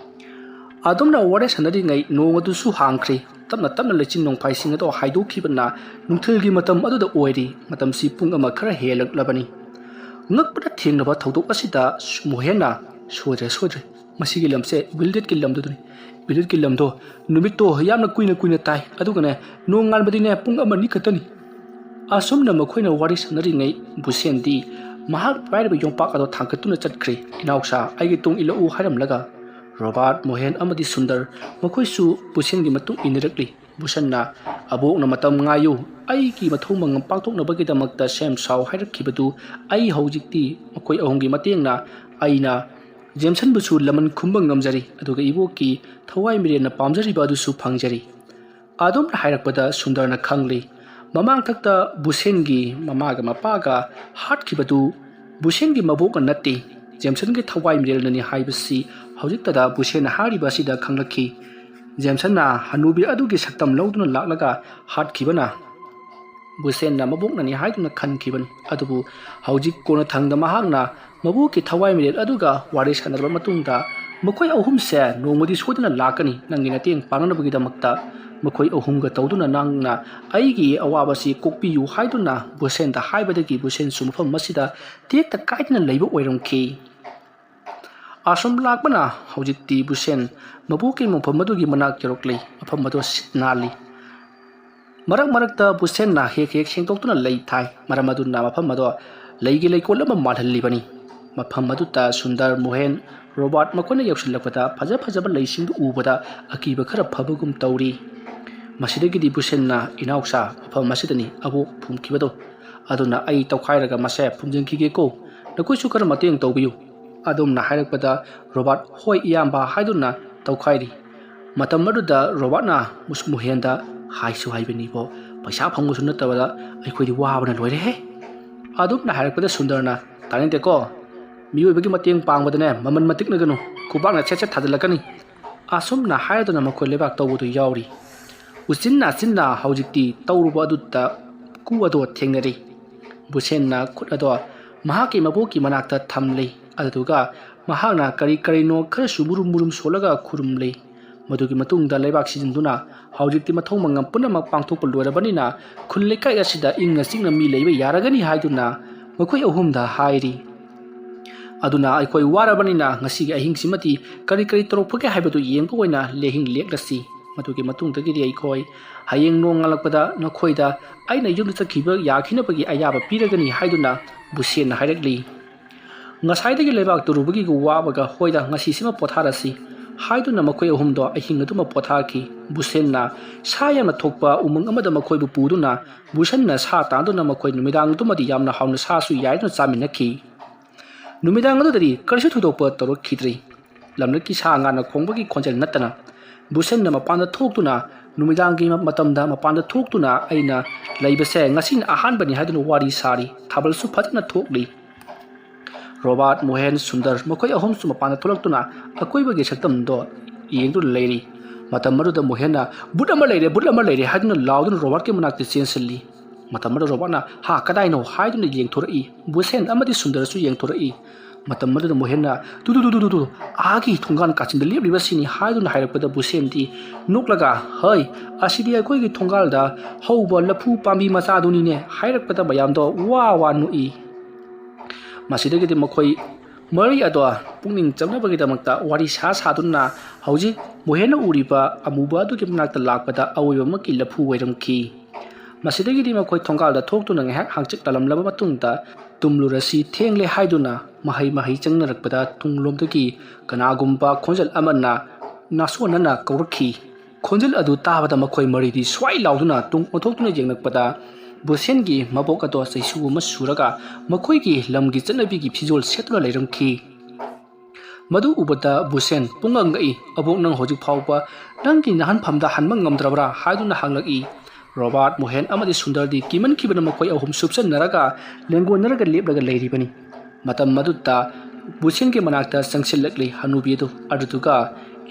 ꯑꯗꯨꯝꯅ ꯋꯥꯔꯤ ꯁꯥꯟꯅꯔꯤꯉꯩ ꯅꯣꯡ ꯑꯗꯨꯁꯨ ꯍꯥꯡꯈ꯭ꯔꯦ꯫ ꯇꯞꯅ ꯇꯞꯅ ꯂꯩꯆꯤꯟ ꯅꯣꯡꯐꯥꯏꯁꯤꯡ ꯑꯗꯣ ꯍꯥꯏꯗꯣꯛꯈꯤꯕꯅ ꯅꯨꯡꯊꯤꯜꯒꯤ ꯃꯇꯝ ꯑꯗꯨꯗ ꯑꯣꯏꯔꯤ꯫ ꯃꯇꯝꯁꯤ ꯄꯨꯡ ꯑꯃ ꯈꯔ ꯍꯦꯜꯂꯛꯂꯕꯅꯤ꯫ ꯉꯛꯄꯅ ꯊꯦꯡꯅꯕ ꯊꯧꯗꯣꯛ ꯑꯁꯤꯗ ꯃꯣꯍꯦꯟꯅ "ꯁꯣꯏꯗ꯭ꯔꯦ, ꯁꯣꯏꯗ꯭ꯔꯦ, ꯃꯁꯤꯒꯤ ꯂꯝꯁꯦ ꯋꯤꯜꯗꯦꯠꯀꯤ ꯂꯝꯗꯨꯗꯅꯤ꯫ ꯋꯤꯜꯗꯦꯠꯀꯤ ꯂꯝꯗꯣ ꯅꯨꯃꯤꯠꯇꯣ ꯌꯥꯝꯅ ꯀꯨꯏꯅ ꯀꯨꯏꯅ ꯇꯥꯏ, ꯑꯗꯨꯒꯅꯦ ꯅꯣꯡꯉꯥꯟꯕꯗꯤꯅꯦ ꯄꯨꯡ ꯑꯃ ꯑꯅꯤ ꯈꯛꯇꯅꯤ"꯫ ꯑꯁꯨꯝꯅ ꯃꯈꯣꯏꯅ ꯋꯥꯔꯤ ꯁꯥꯟꯅꯔꯤꯉꯩ ꯕꯨꯁꯦꯟꯗꯤ ꯃꯍꯥꯛ ꯄꯥꯏꯔꯤꯕ ꯌꯣꯝꯄꯥꯛ ꯑꯗꯣ ꯊꯥꯡꯒꯠꯇꯨꯅ ꯆꯠꯈ꯭ꯔꯦ꯫ "ꯏꯅꯥꯎꯁꯥ, ꯑꯩꯒꯤ ꯇꯨꯡ ꯏꯜꯂꯛꯎ" ꯍꯥꯏꯔꯝꯂꯒ ꯔꯣꯕꯥꯔꯠ, ꯃꯣꯍꯦꯟ ꯑꯃꯗꯤ ꯁꯨꯟꯗꯔ ꯃꯈꯣꯏꯁꯨ ꯕꯨꯁꯦꯟꯒꯤ ꯃꯇꯨꯡ ꯏꯟꯅꯔꯛꯂꯤ꯫ ꯕꯨꯁꯦꯟꯅ, "ꯑꯕꯣꯛꯅ ꯃꯇꯝ ꯉꯥꯏꯌꯨ, ꯑꯩꯒꯤ ꯃꯊꯧ ꯃꯉꯝ ꯄꯥꯡꯊꯣꯛꯅꯕꯒꯤꯗꯃꯛꯇ ꯁꯦꯝ ꯁꯥꯎ ꯍꯥꯏꯔꯛꯈꯤꯕꯗꯨ ꯑꯩ ꯍꯧꯖꯤꯛꯇꯤ ꯃꯈꯣꯏ ꯑꯍꯨꯝꯒꯤ ꯃꯇꯦꯡꯅ ꯑꯩꯅ ꯖꯦꯝꯁꯟꯕꯨꯁꯨ ꯂꯃꯟ ꯈꯨꯝꯕ ꯉꯝꯖꯔꯤ, ꯑꯗꯨꯒ ꯏꯕꯣꯛꯀꯤ ꯊꯋꯥꯏ ꯃꯤꯔꯦꯜꯅ ꯄꯥꯝꯖꯔꯤꯕ ꯑꯗꯨꯁꯨ ꯐꯪꯖꯔꯤ"꯫ ꯑꯗꯨꯝꯅ ꯍꯥꯏꯔꯛꯄꯗ ꯁꯨꯟꯗꯔꯅ ꯈꯪꯂꯤ꯫ ꯃꯃꯥꯡꯊꯛꯇ ꯕꯨꯁꯦꯟꯒꯤ ꯃꯃꯥꯒ ꯃꯄꯥꯒ ꯍꯥꯠꯈꯤꯕꯗꯨ ꯕꯨꯁꯦꯟꯒꯤ ꯃꯕꯣꯛꯅ ꯅꯠꯇꯦ, ꯖꯦꯝꯁꯟꯒꯤ ꯊꯋꯥꯏ ꯃꯤꯔꯦꯜꯅꯅꯤ ꯍꯥꯏꯕꯁꯤ ꯍꯧꯖꯤꯛꯇꯗ ꯕꯨꯁꯦꯟꯅ ꯍꯥꯏꯔꯤꯕ ꯑꯁꯤꯗ ꯈꯪꯂꯛꯈꯤ꯫ ꯖꯦꯝꯁꯟꯅ ꯍꯅꯨꯕꯤ ꯑꯗꯨꯒꯤ ꯁꯛꯇꯝ ꯂꯧꯗꯨꯅ ꯂꯥꯛꯂꯒ ꯍꯥꯠꯈꯤꯕꯅ ꯕꯨꯁꯦꯟꯅ ꯃꯕꯣꯛꯅꯅꯤ ꯍꯥꯏꯗꯨꯅ ꯈꯟꯈꯤꯕꯅꯤ꯫ ꯑꯗꯨꯕꯨ ꯍꯧꯖꯤꯛ ꯀꯣꯟꯅꯊꯪꯗ ꯃꯍꯥꯛꯅ ꯃꯕꯣꯛꯀꯤ ꯊꯋꯥꯏ ꯃꯤꯔꯦꯜ ꯑꯗꯨꯒ ꯋꯥꯔꯤ ꯁꯥꯟꯅꯔꯕ ꯃꯇꯨꯡꯗ, "ꯃꯈꯣꯏ ꯑꯍꯨꯝꯁꯦ ꯅꯣꯡꯃꯗꯤ ꯁꯣꯏꯗꯅ ꯂꯥꯛꯀꯅꯤ, ꯅꯪꯒꯤ ꯃꯇꯦꯡ ꯄꯥꯡꯅꯅꯕꯒꯤꯗꯃꯛꯇ꯫ ꯃꯈꯣꯏ ꯑꯍꯨꯝꯒ ꯇꯧꯗꯨꯅ ꯅꯪꯅ ꯑꯩꯒꯤ ꯑꯋꯥꯕꯁꯤ ꯀꯣꯛꯄꯤꯌꯨ" ꯍꯥꯏꯗꯨꯅ ꯕꯨꯁꯦꯟꯗ ꯍꯥꯏꯕꯗꯒꯤ ꯕꯨꯁꯦꯟꯁꯨ ꯃꯐꯝ ꯑꯁꯤꯗ ꯇꯦꯛꯇ ꯀꯥꯏꯗꯅ ꯂꯩꯕ ꯑꯣꯏꯔꯝꯈꯤ꯫ ꯑꯁꯨꯝ ꯂꯥꯛꯄꯅ ꯍꯧꯖꯤꯛꯇꯤ ꯕꯨꯁꯦꯟ ꯃꯕꯣꯛꯀꯤ ꯃꯐꯝ ꯑꯗꯨꯒꯤ ꯃꯅꯥꯛ ꯌꯧꯔꯛꯂꯤ꯫ ꯃꯐꯝ ꯑꯗꯨ ꯁꯤꯠ ꯅꯥꯜꯂꯤ꯫ ꯃꯔꯛ ꯃꯔꯛꯇ ꯕꯨꯁꯦꯟꯅ ꯍꯦꯛ ꯍꯦꯛ ꯁꯦꯡꯗꯣꯛꯇꯨꯅ ꯂꯩ ꯊꯥꯏ, ꯃꯔꯝ ꯑꯗꯨꯅ ꯃꯐꯝ ꯑꯗꯣ ꯂꯩꯒꯤ ꯂꯩꯀꯣꯜ ꯑꯃ ꯃꯥꯜꯍꯜꯂꯤꯕꯅꯤ꯫ ꯃꯐꯝ ꯑꯗꯨꯗ ꯁꯨꯟꯗꯔ, ꯃꯣꯍꯦꯟ, ꯔꯣꯕꯥꯔꯠ ꯃꯈꯣꯏꯅ ꯌꯧꯁꯤꯜꯂꯛꯄꯗ ꯐꯖ ꯐꯖꯕ ꯂꯩꯁꯤꯡꯗꯨ ꯎꯕꯗ ꯑꯀꯤꯕ ꯈꯔ ꯐꯕꯒꯨꯝ ꯇꯧꯔꯤ꯫ ꯃꯁꯤꯗꯒꯤꯗꯤ ꯕꯨꯁꯦꯟꯅ, "ꯏꯅꯥꯎꯆꯥ, ꯃꯐꯝ ꯑꯁꯤꯗꯅꯤ ꯑꯕꯣꯛ ꯐꯨꯝꯈꯤꯕꯗꯣ, ꯑꯗꯨꯅ ꯑꯩ ꯇꯧꯈꯥꯏꯔꯒ ꯃꯁꯦ ꯐꯨꯝꯖꯤꯟꯈꯤꯒꯦꯀꯣ, ꯅꯈꯣꯏꯁꯨ ꯈꯔ ꯃꯇꯦꯡ ꯇꯧꯕꯤꯌꯨ"꯫ ꯑꯗꯨꯝꯅ ꯍꯥꯏꯔꯛꯄꯗ ꯔꯣꯕꯥꯔꯠ, "ꯍꯣꯏ ꯏꯌꯥꯝꯕ" ꯍꯥꯏꯗꯨꯅ ꯇꯧꯈꯥꯏꯔꯤ꯫ ꯃꯇꯝ ꯑꯗꯨꯗ ꯔꯣꯕꯥꯔꯠꯅ ꯃꯨꯁ-, ꯃꯨꯍꯦꯟꯗ, "ꯍꯥꯏꯁꯨ ꯍꯥꯏꯕꯅꯤꯕꯣ, ꯄꯩꯁꯥ ꯐꯪꯕꯁꯨ ꯅꯠꯇꯕꯗ ꯑꯩꯈꯣꯏꯗꯤ ꯋꯥꯕꯅ ꯂꯣꯏꯔꯦꯍꯦ"꯫ ꯑꯗꯨꯝꯅ ꯍꯥꯏꯔꯛꯄꯗ ꯁꯨꯟꯗꯔꯅ, "ꯇꯥꯅꯤꯡꯗꯦꯀꯣ, ꯃꯤꯑꯣꯏꯕꯒꯤ ꯃꯇꯦꯡ ꯄꯥꯡꯕꯗꯅꯦ ꯃꯃꯜ ꯃꯇꯤꯛꯅꯒꯅꯨ, ꯈꯨꯕꯥꯛꯅ ꯁꯦꯠ ꯁꯦꯠ ꯊꯥꯖꯤꯜꯂꯛꯀꯅꯤ"꯫ ꯑꯁꯨꯝꯅ ꯍꯥꯏꯔꯗꯨꯅ ꯃꯈꯣꯏ ꯂꯩꯕꯥꯛ ꯇꯧꯕꯗꯨ ꯌꯥꯎꯔꯤ꯫ ꯎꯆꯤꯟ ꯅꯥꯆꯤꯟꯅ ꯍꯧꯖꯤꯛꯇꯤ ꯇꯧꯔꯨꯕ ꯑꯗꯨꯗ ꯀꯨ ꯑꯗꯣ ꯊꯦꯡꯅꯔꯤ꯫ ꯕꯨꯁꯦꯟꯅ ꯈꯨꯠ ꯑꯗꯣ ꯃꯍꯥꯛꯀꯤ ꯃꯕꯣꯛꯀꯤ ꯃꯅꯥꯛꯇ ꯊꯝꯂꯤ꯫ ꯑꯗꯨꯗꯨꯒ ꯃꯍꯥꯛꯅ ꯀꯔꯤ ꯀꯔꯤꯅꯣ ꯈꯔꯁꯨ ꯃꯨꯔꯨꯝ ꯃꯨꯔꯨꯝ ꯁꯣꯜꯂꯒ ꯈꯨꯔꯨꯝꯂꯤ꯫ ꯃꯗꯨꯒꯤ ꯃꯇꯨꯡꯗ ꯂꯩꯕꯥꯛ ꯁꯤꯖꯤꯟꯗꯨꯅ ꯍꯧꯖꯤꯛꯇꯤ ꯃꯊꯧ ꯃꯉꯝ ꯄꯨꯝꯅꯃꯛ ꯄꯥꯡꯊꯣꯛꯄ ꯂꯣꯏꯔꯕꯅꯤꯅ ꯈꯨꯜ ꯂꯩꯀꯥꯏ ꯑꯁꯤꯗ ꯏꯪꯅ ꯆꯤꯛꯅ ꯃꯤ ꯂꯩꯕ ꯌꯥꯔꯒꯅꯤ ꯍꯥꯏꯗꯨꯅ ꯃꯈꯣꯏ ꯑꯍꯨꯝꯗ ꯍꯥꯏꯔꯤ꯫ ꯑꯗꯨꯅ ꯑꯩꯈꯣꯏ ꯋꯥꯔꯕꯅꯤꯅ ꯉꯁꯤꯒꯤ ꯑꯍꯤꯡꯁꯤꯃꯗꯤ ꯀꯔꯤ ꯀꯔꯤ ꯇꯧꯔꯛꯄꯒꯦ ꯍꯥꯏꯕꯗꯨ ꯌꯦꯡꯕ ꯑꯣꯏꯅ ꯂꯦꯡꯍꯤꯡ ꯂꯦꯛꯂꯁꯤ꯫ ꯃꯗꯨꯒꯤ ꯃꯇꯨꯡꯗꯒꯤꯗꯤ ꯑꯩꯈꯣꯏ ꯍꯌꯦꯡ ꯅꯣꯡꯉꯥꯜꯂꯛꯄꯗ ꯅꯈꯣꯏꯗ ꯑꯩꯅ ꯌꯨꯝꯗ ꯆꯠꯈꯤꯕ ꯌꯥꯈꯤꯅꯕꯒꯤ ꯑꯌꯥꯕ ꯄꯤꯔꯒꯅꯤ ꯍꯥꯏꯗꯨꯅ ꯕꯨꯁꯦꯟꯅ ꯍꯥꯏꯔꯛꯂꯤ꯫ ꯉꯁꯥꯏꯗꯒꯤ ꯂꯩꯕꯥꯛ ꯇꯨꯔꯨꯕꯒꯤ ꯋꯥꯕꯒ ꯍꯣꯏꯗ ꯉꯁꯤꯁꯤꯃ ꯄꯣꯊꯥꯔꯁꯤ ꯍꯥꯏꯗꯨꯅ ꯃꯈꯣꯏ ꯑꯍꯨꯝꯗꯣ ꯑꯍꯤꯡ ꯑꯗꯨꯃ ꯄꯣꯊꯥꯈꯤ꯫ ꯕꯨꯁꯦꯟꯅ ꯁꯥ ꯌꯥꯝꯅ ꯊꯣꯛꯄ ꯎꯃꯪ ꯑꯃꯗ ꯃꯈꯣꯏꯕꯨ ꯄꯨꯗꯨꯅ ꯕꯨꯁꯦꯟꯅ ꯁꯥ ꯇꯥꯟꯗꯨꯅ ꯃꯈꯣꯏ ꯅꯨꯃꯤꯗꯥꯡꯗꯨꯃꯗꯤ ꯌꯥꯝꯅ ꯍꯥꯎꯅ ꯁꯥꯁꯨ ꯌꯥꯏꯗꯨꯅ ꯆꯥꯃꯤꯟꯅꯈꯤ꯫ ꯅꯨꯃꯤꯗꯥꯡ ꯑꯗꯨꯗꯗꯤ ꯀꯔꯤꯁꯨ ꯊꯣꯏꯗꯣꯛꯄ ꯇꯧꯔꯛꯈꯤꯗ꯭ꯔꯤ꯫ ꯂꯝꯂꯛꯀꯤ ꯁꯥ ꯉꯥꯅ ꯈꯣꯡꯕꯒꯤ ꯈꯣꯟꯖꯦꯜ ꯅꯠꯇꯅ ꯕꯨꯁꯦꯟꯅ ꯃꯄꯥꯟꯗ ꯊꯣꯛꯇꯨꯅ ꯅꯨꯃꯤꯗꯥꯡꯒꯤ ꯃꯇꯝꯗ ꯃꯄꯥꯟꯗ ꯊꯣꯛꯇꯨꯅ ꯑꯩꯅ ꯂꯩꯕꯁꯦ ꯉꯁꯤꯅ ꯑꯍꯥꯟꯕꯅꯤ ꯍꯥꯏꯗꯨꯅ ꯋꯥꯔꯤ ꯁꯥꯔꯤ꯫ ꯊꯥꯕꯜꯁꯨ ꯐꯖꯅ ꯊꯣꯛꯂꯤ꯫ ꯔꯣꯕꯥꯔꯠ, ꯃꯣꯍꯦꯟ, ꯁꯨꯟꯗꯔ ꯃꯈꯣꯏ ꯑꯍꯨꯝꯁꯨ ꯃꯄꯥꯟꯗ ꯊꯣꯛꯂꯛꯇꯨꯅ ꯑꯀꯣꯏꯕꯒꯤ ꯁꯛꯇꯝꯗꯣ ꯌꯦꯡꯗꯨꯅ ꯂꯩꯔꯤ꯫ ꯃꯇꯝ ꯑꯗꯨꯗ ꯃꯣꯍꯦꯟꯅ "ꯕꯨꯠ ꯑꯃ ꯂꯩꯔꯦ, ꯕꯨꯠ ꯑꯃ ꯂꯩꯔꯦ" ꯍꯥꯏꯗꯨꯅ ꯂꯥꯎꯗꯨꯅ ꯔꯣꯕꯥꯔꯠꯀꯤ ꯃꯅꯥꯛꯇ ꯆꯦꯟꯁꯤꯜꯂꯤ꯫ ꯃꯇꯝ ꯑꯗꯨꯗ ꯔꯣꯕꯥꯔꯠꯅ "ꯍꯥ, ꯀꯗꯥꯏꯅꯣ?" ꯍꯥꯏꯗꯨꯅ ꯌꯦꯡꯊꯣꯔꯛꯏ꯫ ꯕꯨꯁꯦꯟ ꯑꯃꯗꯤ ꯁꯨꯟꯗꯔꯁꯨ ꯌꯦꯡꯊꯣꯔꯛꯏ꯫ ꯃꯇꯝ ꯑꯗꯨꯗ ꯃꯣꯍꯦꯟꯅ "ꯇꯨ, ꯇꯨ, ꯇꯨ, ꯇꯨ, ꯇꯨ, ꯇꯨ, ꯑꯥꯒꯤ ꯊꯣꯡꯒꯥꯟ ꯀꯥꯆꯤꯟꯗ ꯂꯦꯞꯂꯤꯕꯁꯤꯅꯤ" ꯍꯥꯏꯗꯨꯅ ꯍꯥꯏꯔꯛꯄꯗ ꯕꯨꯁꯦꯟꯗꯤ ꯅꯣꯛꯂꯒ "ꯍꯩ, ꯑꯁꯤꯗꯤ ꯑꯩꯈꯣꯏꯒꯤ ꯊꯣꯡꯒꯥꯜꯗ ꯍꯧꯕ ꯂꯐꯨ ꯄꯥꯝꯕꯤ ꯃꯆꯥꯗꯨꯅꯤꯅꯦ" ꯍꯥꯏꯔꯛꯄꯗ ꯃꯌꯥꯝꯗꯣ ꯋꯥ ꯋꯥ ꯅꯣꯛꯏ꯫ ꯃꯁꯤꯗꯒꯤꯗꯤ ꯃꯈꯣꯏ ꯃꯔꯤ ꯑꯗꯣ ꯄꯨꯛꯅꯤꯡ ꯆꯪꯅꯕꯒꯤꯗꯃꯛꯇ ꯋꯥꯔꯤ ꯁꯥ ꯁꯥꯗꯨꯅ ꯍꯧꯖꯤꯛ ꯃꯣꯍꯦꯟꯅ ꯎꯔꯤꯕ ꯑꯃꯨꯕ ꯑꯗꯨꯒꯤ ꯃꯅꯥꯛꯇ ꯂꯥꯛꯄꯗ ꯑꯋꯣꯏꯕꯃꯛꯀꯤ ꯂꯐꯨ ꯑꯣꯏꯔꯝꯈꯤ꯫ ꯃꯁꯤꯗꯒꯤꯗꯤ ꯃꯈꯣꯏ ꯊꯣꯡꯒꯥꯜꯗ ꯊꯣꯛꯇꯨꯅ ꯉꯥꯏꯍꯥꯛ ꯍꯥꯡꯆꯤꯠ ꯂꯥꯜꯂꯝꯂꯕ ꯃꯇꯨꯡꯗ "ꯇꯨꯝꯂꯨꯔꯁꯤ, ꯊꯦꯡꯂꯦ" ꯍꯥꯏꯗꯨꯅ ꯃꯍꯩ ꯃꯍꯩ ꯆꯪꯅꯔꯛꯄꯗ ꯇꯨꯡꯂꯣꯝꯗꯒꯤ ꯀꯅꯥꯒꯨꯝꯕ ꯈꯣꯟꯖꯦꯜ ꯑꯃꯅ ꯅꯥꯁꯣꯟꯅꯅ ꯀꯧꯔꯛꯈꯤ꯫ ꯈꯣꯟꯖꯦꯜ ꯑꯗꯨ ꯇꯥꯕꯗ ꯃꯈꯣꯏ ꯃꯔꯤꯗꯤ ꯁ꯭ꯋꯥꯏ ꯂꯥꯎꯗꯨꯅ ꯇꯨꯡ ꯑꯣꯟꯊꯣꯛꯇꯨꯅ ꯌꯦꯡꯂꯛꯄꯗ ꯕꯨꯁꯦꯟꯒꯤ ꯃꯕꯣꯛ ꯑꯗꯣ ꯆꯩꯁꯨ ꯑꯃ ꯁꯨꯔꯒ ꯃꯈꯣꯏꯒꯤ ꯂꯝꯒꯤ ꯆꯠꯅꯕꯤꯒꯤ ꯐꯤꯖꯣꯜ ꯁꯦꯠꯇꯨꯅ ꯂꯩꯔꯝꯈꯤ꯫ ꯃꯗꯨ ꯎꯕꯗ ꯕꯨꯁꯦꯟ ꯄꯨꯡꯉꯛ ꯉꯛꯏ꯫ "ꯑꯕꯣꯛ, ꯅꯪ ꯍꯧꯖꯤꯛ ꯐꯥꯎꯕ ꯅꯪꯒꯤ ꯅꯥꯍꯟꯐꯝꯗ ꯍꯟꯕ ꯉꯝꯗ꯭ꯔꯕ꯭ꯔꯥ?" ꯍꯥꯏꯗꯨꯅ ꯍꯪꯂꯛꯏ꯫ ꯔꯣꯕꯥꯔꯠ, ꯃꯣꯍꯦꯟ ꯑꯃꯗꯤ ꯁꯨꯟꯗꯔꯗꯤ ꯀꯤꯃꯟꯈꯤꯕꯅ ꯃꯈꯣꯏ ꯑꯍꯨꯝ ꯁꯨꯞꯆꯟꯅꯔꯒ ꯂꯦꯡꯒꯣꯟꯅꯔꯒ ꯂꯦꯞꯂꯒ ꯂꯩꯔꯤꯕꯅꯤ꯫ ꯃꯇꯝ ꯑꯗꯨꯗ ꯕꯨꯁꯦꯟꯒꯤ ꯃꯅꯥꯛꯇ ꯆꯪꯁꯤꯜꯂꯛꯂꯤ ꯍꯅꯨꯕꯤ ꯑꯗꯨ꯫ ꯑꯗꯨꯗꯨꯒ,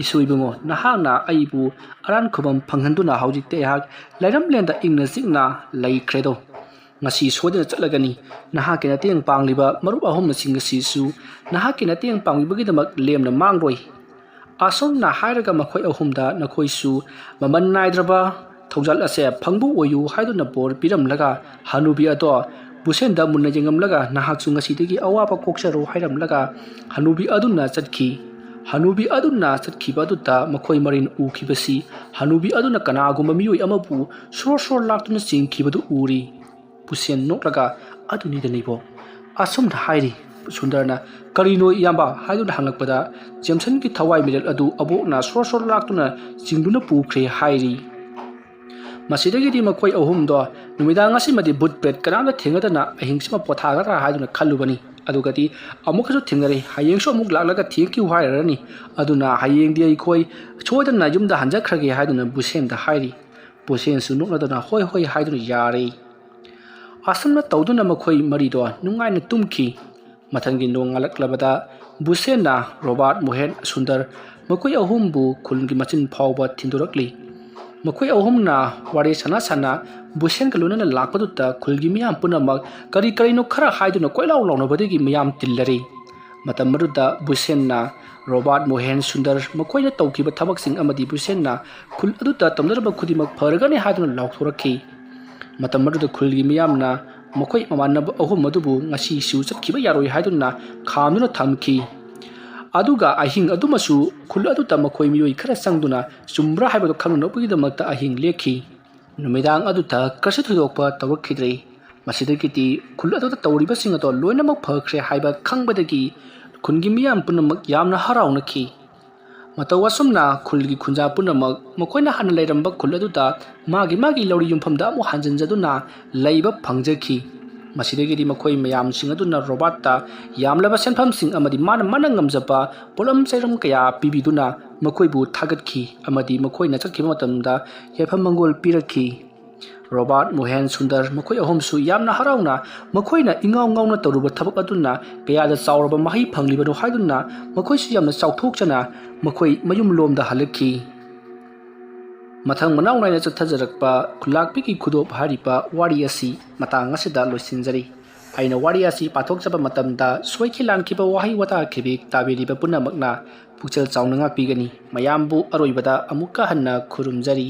"ꯏꯁꯨ ꯏꯕꯨꯡꯉꯣ, ꯅꯍꯥꯛꯅ ꯑꯩꯕꯨ ꯑꯔꯥꯟ ꯈꯨꯕꯝ ꯐꯪꯍꯟꯗꯨꯅ ꯍꯧꯖꯤꯛꯇꯤ ꯑꯩꯍꯥꯛ ꯂꯥꯏꯔꯝꯂꯦꯟꯗ ꯏꯪꯅ ꯆꯤꯛꯅ ꯂꯩꯈ꯭ꯔꯦꯗꯣ꯫ ꯉꯁꯤ ꯁꯣꯏꯗꯅ ꯆꯠꯂꯒꯅꯤ꯫ ꯅꯍꯥꯛꯀꯤ ꯃꯇꯦꯡ ꯄꯥꯡꯂꯤꯕ ꯃꯔꯨꯞ ꯑꯍꯨꯝꯅꯆꯤꯡ ꯑꯁꯤꯁꯨ ꯅꯍꯥꯛꯀꯤ ꯃꯇꯦꯡ ꯄꯥꯡꯕꯤꯕꯒꯤꯗꯃꯛ ꯂꯦꯝꯅ ꯃꯥꯡꯂꯣꯏ꯫ ꯑꯁꯨꯝꯅ ꯍꯥꯏꯔꯒ ꯃꯈꯣꯏ ꯑꯍꯨꯝꯗ ꯅꯈꯣꯏꯁꯨ ꯃꯃꯜ ꯅꯥꯏꯗ꯭ꯔꯕ ꯊꯧꯖꯥꯜ ꯑꯁꯦ ꯐꯪꯕ ꯑꯣꯏꯌꯨ ꯍꯥꯏꯗꯨꯅ ꯕꯣꯔ ꯄꯤꯔꯝꯂꯒ, ꯍꯅꯨꯕꯤ ꯑꯗꯣ ꯕꯨꯁꯦꯟꯗ ꯃꯨꯟꯅ ꯌꯦꯡꯉꯝꯂꯒ, "ꯅꯍꯥꯛꯁꯨ ꯉꯁꯤꯗꯒꯤ ꯑꯋꯥꯕ ꯀꯣꯛꯆꯔꯣ" ꯍꯥꯏꯔꯝꯂꯒ ꯍꯅꯨꯕꯤ ꯑꯗꯨꯅ ꯆꯠꯈꯤ꯫ ꯍꯅꯨꯕꯤ ꯑꯗꯨꯅ ꯆꯠꯈꯤꯕ ꯑꯗꯨꯗ ꯃꯈꯣꯏ ꯃꯔꯤꯅ ꯎꯈꯤꯕꯁꯤ ꯍꯅꯨꯕꯤ ꯑꯗꯨꯅ ꯀꯅꯥꯒꯨꯝꯕ ꯃꯤꯑꯣꯏ ꯑꯃꯕꯨ ꯁꯣꯔ ꯁꯣꯔ ꯂꯥꯛꯇꯨꯅ ꯆꯦꯟꯈꯤꯕꯗꯨ ꯎꯔꯤ꯫ ꯕꯨꯁꯦꯟ ꯅꯣꯛꯂꯒ, "ꯑꯗꯨꯅꯤꯗꯅ ꯏꯕꯣ, ꯑꯁꯨꯝꯅ ꯍꯥꯏꯔꯤ"꯫ ꯁꯨꯟꯗꯔꯅ, "ꯀꯔꯤꯅꯣ ꯏꯌꯥꯝꯕ?" ꯍꯥꯏꯗꯨꯅ ꯍꯪꯂꯛꯄꯗ, ꯖꯦꯝꯁꯟꯒꯤ ꯊꯋꯥꯏ ꯃꯤꯔꯦꯜ ꯑꯗꯨ ꯑꯕꯣꯛꯅ ꯁꯣꯔ ꯁꯣꯔ ꯂꯥꯛꯇꯨꯅ ꯆꯤꯡꯗꯨꯅ ꯄꯨꯈ꯭ꯔꯦ ꯍꯥꯏꯔꯤ꯫ ꯃꯁꯤꯗꯒꯤꯗꯤ ꯃꯈꯣꯏ ꯑꯍꯨꯝꯗꯣ ꯅꯨꯃꯤꯗꯥꯡ ꯑꯁꯤꯃꯗꯤ ꯚꯨꯠ ꯄ꯭ꯔꯦꯠ ꯀꯅꯥꯝꯇ ꯊꯦꯡꯅꯗꯅ ꯑꯍꯤꯡꯁꯤꯃ ꯄꯣꯊꯥꯒꯗ꯭ꯔꯥ ꯍꯥꯏꯗꯨꯅ ꯈꯜꯂꯨꯕꯅꯤ꯫ ꯑꯗꯨꯒꯗꯤ ꯑꯃꯨꯛꯀꯁꯨ ꯊꯦꯡꯅꯔꯦ꯫ "ꯍꯌꯦꯡꯁꯨ ꯑꯃꯨꯛ ꯂꯥꯛꯂꯒ ꯊꯦꯡꯈꯤꯌꯨ ꯍꯥꯏꯔꯔꯅꯤ꯫ ꯑꯗꯨꯅ ꯍꯌꯦꯡꯗꯤ ꯑꯩꯈꯣꯏ ꯁꯣꯏꯗꯅ ꯌꯨꯝꯗ ꯍꯟꯖꯈ꯭ꯔꯒꯦ" ꯍꯥꯏꯗꯨꯅ ꯕꯨꯁꯦꯟꯗ ꯍꯥꯏꯔꯤ꯫ ꯕꯨꯁꯦꯟꯁꯨ ꯅꯣꯛꯅꯗꯨꯅ "ꯍꯣꯏ, ꯍꯣꯏ" ꯍꯥꯏꯗꯨꯅ ꯌꯥꯔꯦ꯫ ꯑꯁꯨꯝꯅ ꯇꯧꯗꯨꯅ ꯃꯈꯣꯏ ꯃꯔꯤꯗꯣ ꯅꯨꯡꯉꯥꯏꯅ ꯇꯨꯝꯈꯤ꯫ ꯃꯊꯪꯒꯤ ꯅꯣꯡꯉꯥꯜꯂꯛꯂꯕꯗ ꯕꯨꯁꯦꯟꯅ ꯔꯣꯕꯥꯔꯠ, ꯃꯣꯍꯦꯟ, ꯁꯨꯟꯗꯔ ꯃꯈꯣꯏ ꯑꯍꯨꯝꯕꯨ ꯈꯨꯜꯒꯤ ꯃꯆꯤꯟ ꯐꯥꯎꯕ ꯊꯤꯟꯗꯣꯔꯛꯂꯤ꯫ ꯃꯈꯣꯏ ꯑꯍꯨꯝꯅ ꯋꯥꯔꯤ ꯁꯥꯟꯅ ꯁꯥꯟꯅ ꯕꯨꯁꯦꯟꯒ ꯂꯣꯏꯅꯅ ꯂꯥꯛꯄꯗꯨꯗ ꯈꯨꯜꯒꯤ ꯃꯤꯌꯥꯝ ꯄꯨꯝꯅꯃꯛ ꯀꯔꯤ ꯀꯔꯤꯅꯣ ꯈꯔ ꯍꯥꯏꯗꯨꯅ ꯀꯣꯏꯂꯥꯎ ꯂꯥꯎꯅꯕꯗꯒꯤ ꯃꯤꯌꯥꯝ ꯇꯤꯜꯂꯔꯤ꯫ ꯃꯇꯝ ꯑꯗꯨꯗ ꯕꯨꯁꯦꯟꯅ ꯔꯣꯕꯥꯔꯠ, ꯃꯣꯍꯦꯟ, ꯁꯨꯟꯗꯔ ꯃꯈꯣꯏꯅ ꯇꯧꯈꯤꯕ ꯊꯕꯛꯁꯤꯡ ꯑꯃꯗꯤ ꯕꯨꯁꯦꯟꯅ ꯈꯨꯜ ꯑꯗꯨꯗ ꯇꯧꯅꯔꯝꯕ ꯈꯨꯗꯤꯡꯃꯛ ꯐꯔꯒꯅꯤ ꯍꯥꯏꯗꯨꯅ ꯂꯥꯎꯊꯣꯔꯛꯈꯤ꯫ ꯃꯇꯝ ꯑꯗꯨꯗ ꯈꯨꯜꯒꯤ ꯃꯤꯌꯥꯝꯅ ꯃꯈꯣꯏ ꯃꯃꯥꯟꯅꯕ ꯑꯍꯨꯝ ꯑꯗꯨꯕꯨ ꯉꯁꯤꯁꯨ ꯆꯠꯈꯤꯕ ꯌꯥꯔꯣꯏ ꯍꯥꯏꯗꯨꯅ ꯈꯥꯝꯗꯨꯅ ꯊꯝꯈꯤ꯫ ꯑꯗꯨꯒ ꯑꯍꯤꯡ ꯑꯗꯨꯃꯁꯨ ꯈꯨꯜ ꯑꯗꯨꯗ ꯃꯈꯣꯏ ꯃꯤꯑꯣꯏ ꯈꯔ ꯆꯪꯗꯨꯅ ꯆꯨꯝꯕ꯭ꯔꯥ ꯍꯥꯏꯕꯗꯨ ꯈꯪꯅꯅꯕꯒꯤꯗꯃꯛꯇ ꯑꯍꯤꯡ ꯂꯦꯛꯈꯤ꯫ ꯅꯨꯃꯤꯗꯥꯡ ꯑꯗꯨꯗ ꯀꯔꯤꯁꯨ ꯊꯣꯏꯗꯣꯛꯄ ꯇꯧꯔꯛꯈꯤꯗ꯭ꯔꯦ꯫ ꯃꯁꯤꯗꯒꯤꯗꯤ ꯈꯨꯜ ꯑꯗꯨꯗ ꯇꯧꯔꯤꯕꯁꯤꯡ ꯑꯗꯣ ꯂꯣꯏꯅꯃꯛ ꯐꯈ꯭ꯔꯦ ꯍꯥꯏꯕ ꯈꯪꯕꯗꯒꯤ ꯈꯨꯟꯒꯤ ꯃꯤꯌꯥꯝ ꯄꯨꯝꯅꯃꯛ ꯌꯥꯝꯅ ꯍꯔꯥꯎꯅꯈꯤ꯫ ꯃꯇꯧ ꯑꯁꯨꯝꯅ ꯈꯨꯜꯒꯤ ꯈꯨꯟꯖꯥ ꯄꯨꯝꯅꯃꯛ ꯃꯈꯣꯏꯅ ꯍꯥꯟꯅ ꯂꯩꯔꯝꯕ ꯈꯨꯜ ꯑꯗꯨꯗ ꯃꯥꯒꯤ ꯃꯥꯒꯤ ꯂꯧꯔꯤ ꯌꯨꯝꯐꯝꯗ ꯑꯃꯨꯛ ꯍꯟꯖꯤꯟꯖꯗꯨꯅ ꯂꯩꯕ ꯐꯪꯖꯈꯤ꯫ ꯃꯁꯤꯗꯒꯤꯗꯤ ꯃꯈꯣꯏ ꯃꯌꯥꯝꯁꯤꯡ ꯑꯗꯨꯅ ꯔꯣꯕꯥꯔꯠꯇ ꯌꯥꯝꯂꯕ ꯁꯦꯟꯐꯝꯁꯤꯡ ꯑꯃꯗꯤ ꯃꯥꯅ ꯃꯥꯅ ꯉꯝꯖꯕ ꯄꯣꯠꯂꯝ ꯆꯩꯔꯝ ꯀꯌꯥ ꯄꯤꯕꯤꯗꯨꯅ ꯃꯈꯣꯏꯕꯨ ꯊꯥꯒꯠꯈꯤ ꯑꯃꯗꯤ ꯃꯈꯣꯏꯅ ꯆꯠꯈꯤꯕ ꯃꯇꯝꯗ ꯌꯥꯏꯐ ꯃꯪꯒꯣꯜ ꯄꯤꯔꯛꯈꯤ꯫ ꯔꯣꯕꯥꯔꯠ, ꯃꯣꯍꯦꯟ, ꯁꯨꯟꯗꯔ ꯃꯈꯣꯏ ꯑꯍꯨꯝꯁꯨ ꯌꯥꯝꯅ ꯍꯔꯥꯎꯅ ꯃꯈꯣꯏꯅ ꯏꯉꯥꯎ ꯉꯥꯎꯅ ꯇꯧꯔꯨꯕ ꯊꯕꯛ ꯑꯗꯨꯅ ꯀꯌꯥꯗ ꯆꯥꯎꯔꯕ ꯃꯍꯩ ꯐꯪꯂꯤꯕꯅꯣ ꯍꯥꯏꯗꯨꯅ ꯃꯈꯣꯏꯁꯨ ꯌꯥꯝꯅ ꯆꯥꯎꯊꯣꯛꯆꯅ ꯃꯈꯣꯏ ꯃꯌꯨꯝꯂꯣꯝꯗ ꯍꯜꯂꯛꯈꯤ꯫ ꯃꯊꯪ ꯃꯅꯥꯎ ꯅꯥꯏꯅ ꯆꯠꯊꯖꯔꯛꯄ ꯈꯨꯜꯂꯥꯛꯄꯤꯒꯤ ꯈꯨꯗꯣꯞ ꯍꯥꯏꯔꯤꯕ ꯋꯥꯔꯤ ꯑꯁꯤ ꯃꯇꯥꯡ ꯑꯁꯤꯗ ꯂꯣꯏꯁꯤꯟꯖꯔꯤ꯫ ꯑꯩꯅ ꯋꯥꯔꯤ ꯑꯁꯤ ꯄꯥꯊꯣꯛꯆꯕ ꯃꯇꯝꯗ ꯁꯣꯏꯈꯤ ꯂꯥꯟꯈꯤꯕ ꯋꯥꯍꯩ ꯋꯥꯇꯥ ꯈꯤꯕꯤꯛ ꯇꯥꯕꯤꯔꯤꯕ ꯄꯨꯝꯅꯃꯛꯅ ꯄꯨꯛꯆꯦꯜ ꯆꯥꯎꯅ ꯉꯥꯛꯄꯤꯒꯅꯤ꯫ ꯃꯌꯥꯝꯕꯨ ꯑꯔꯣꯏꯕꯗ ꯑꯃꯨꯛꯀ ꯍꯟꯅ ꯈꯨꯔꯨꯝꯖꯔꯤ꯫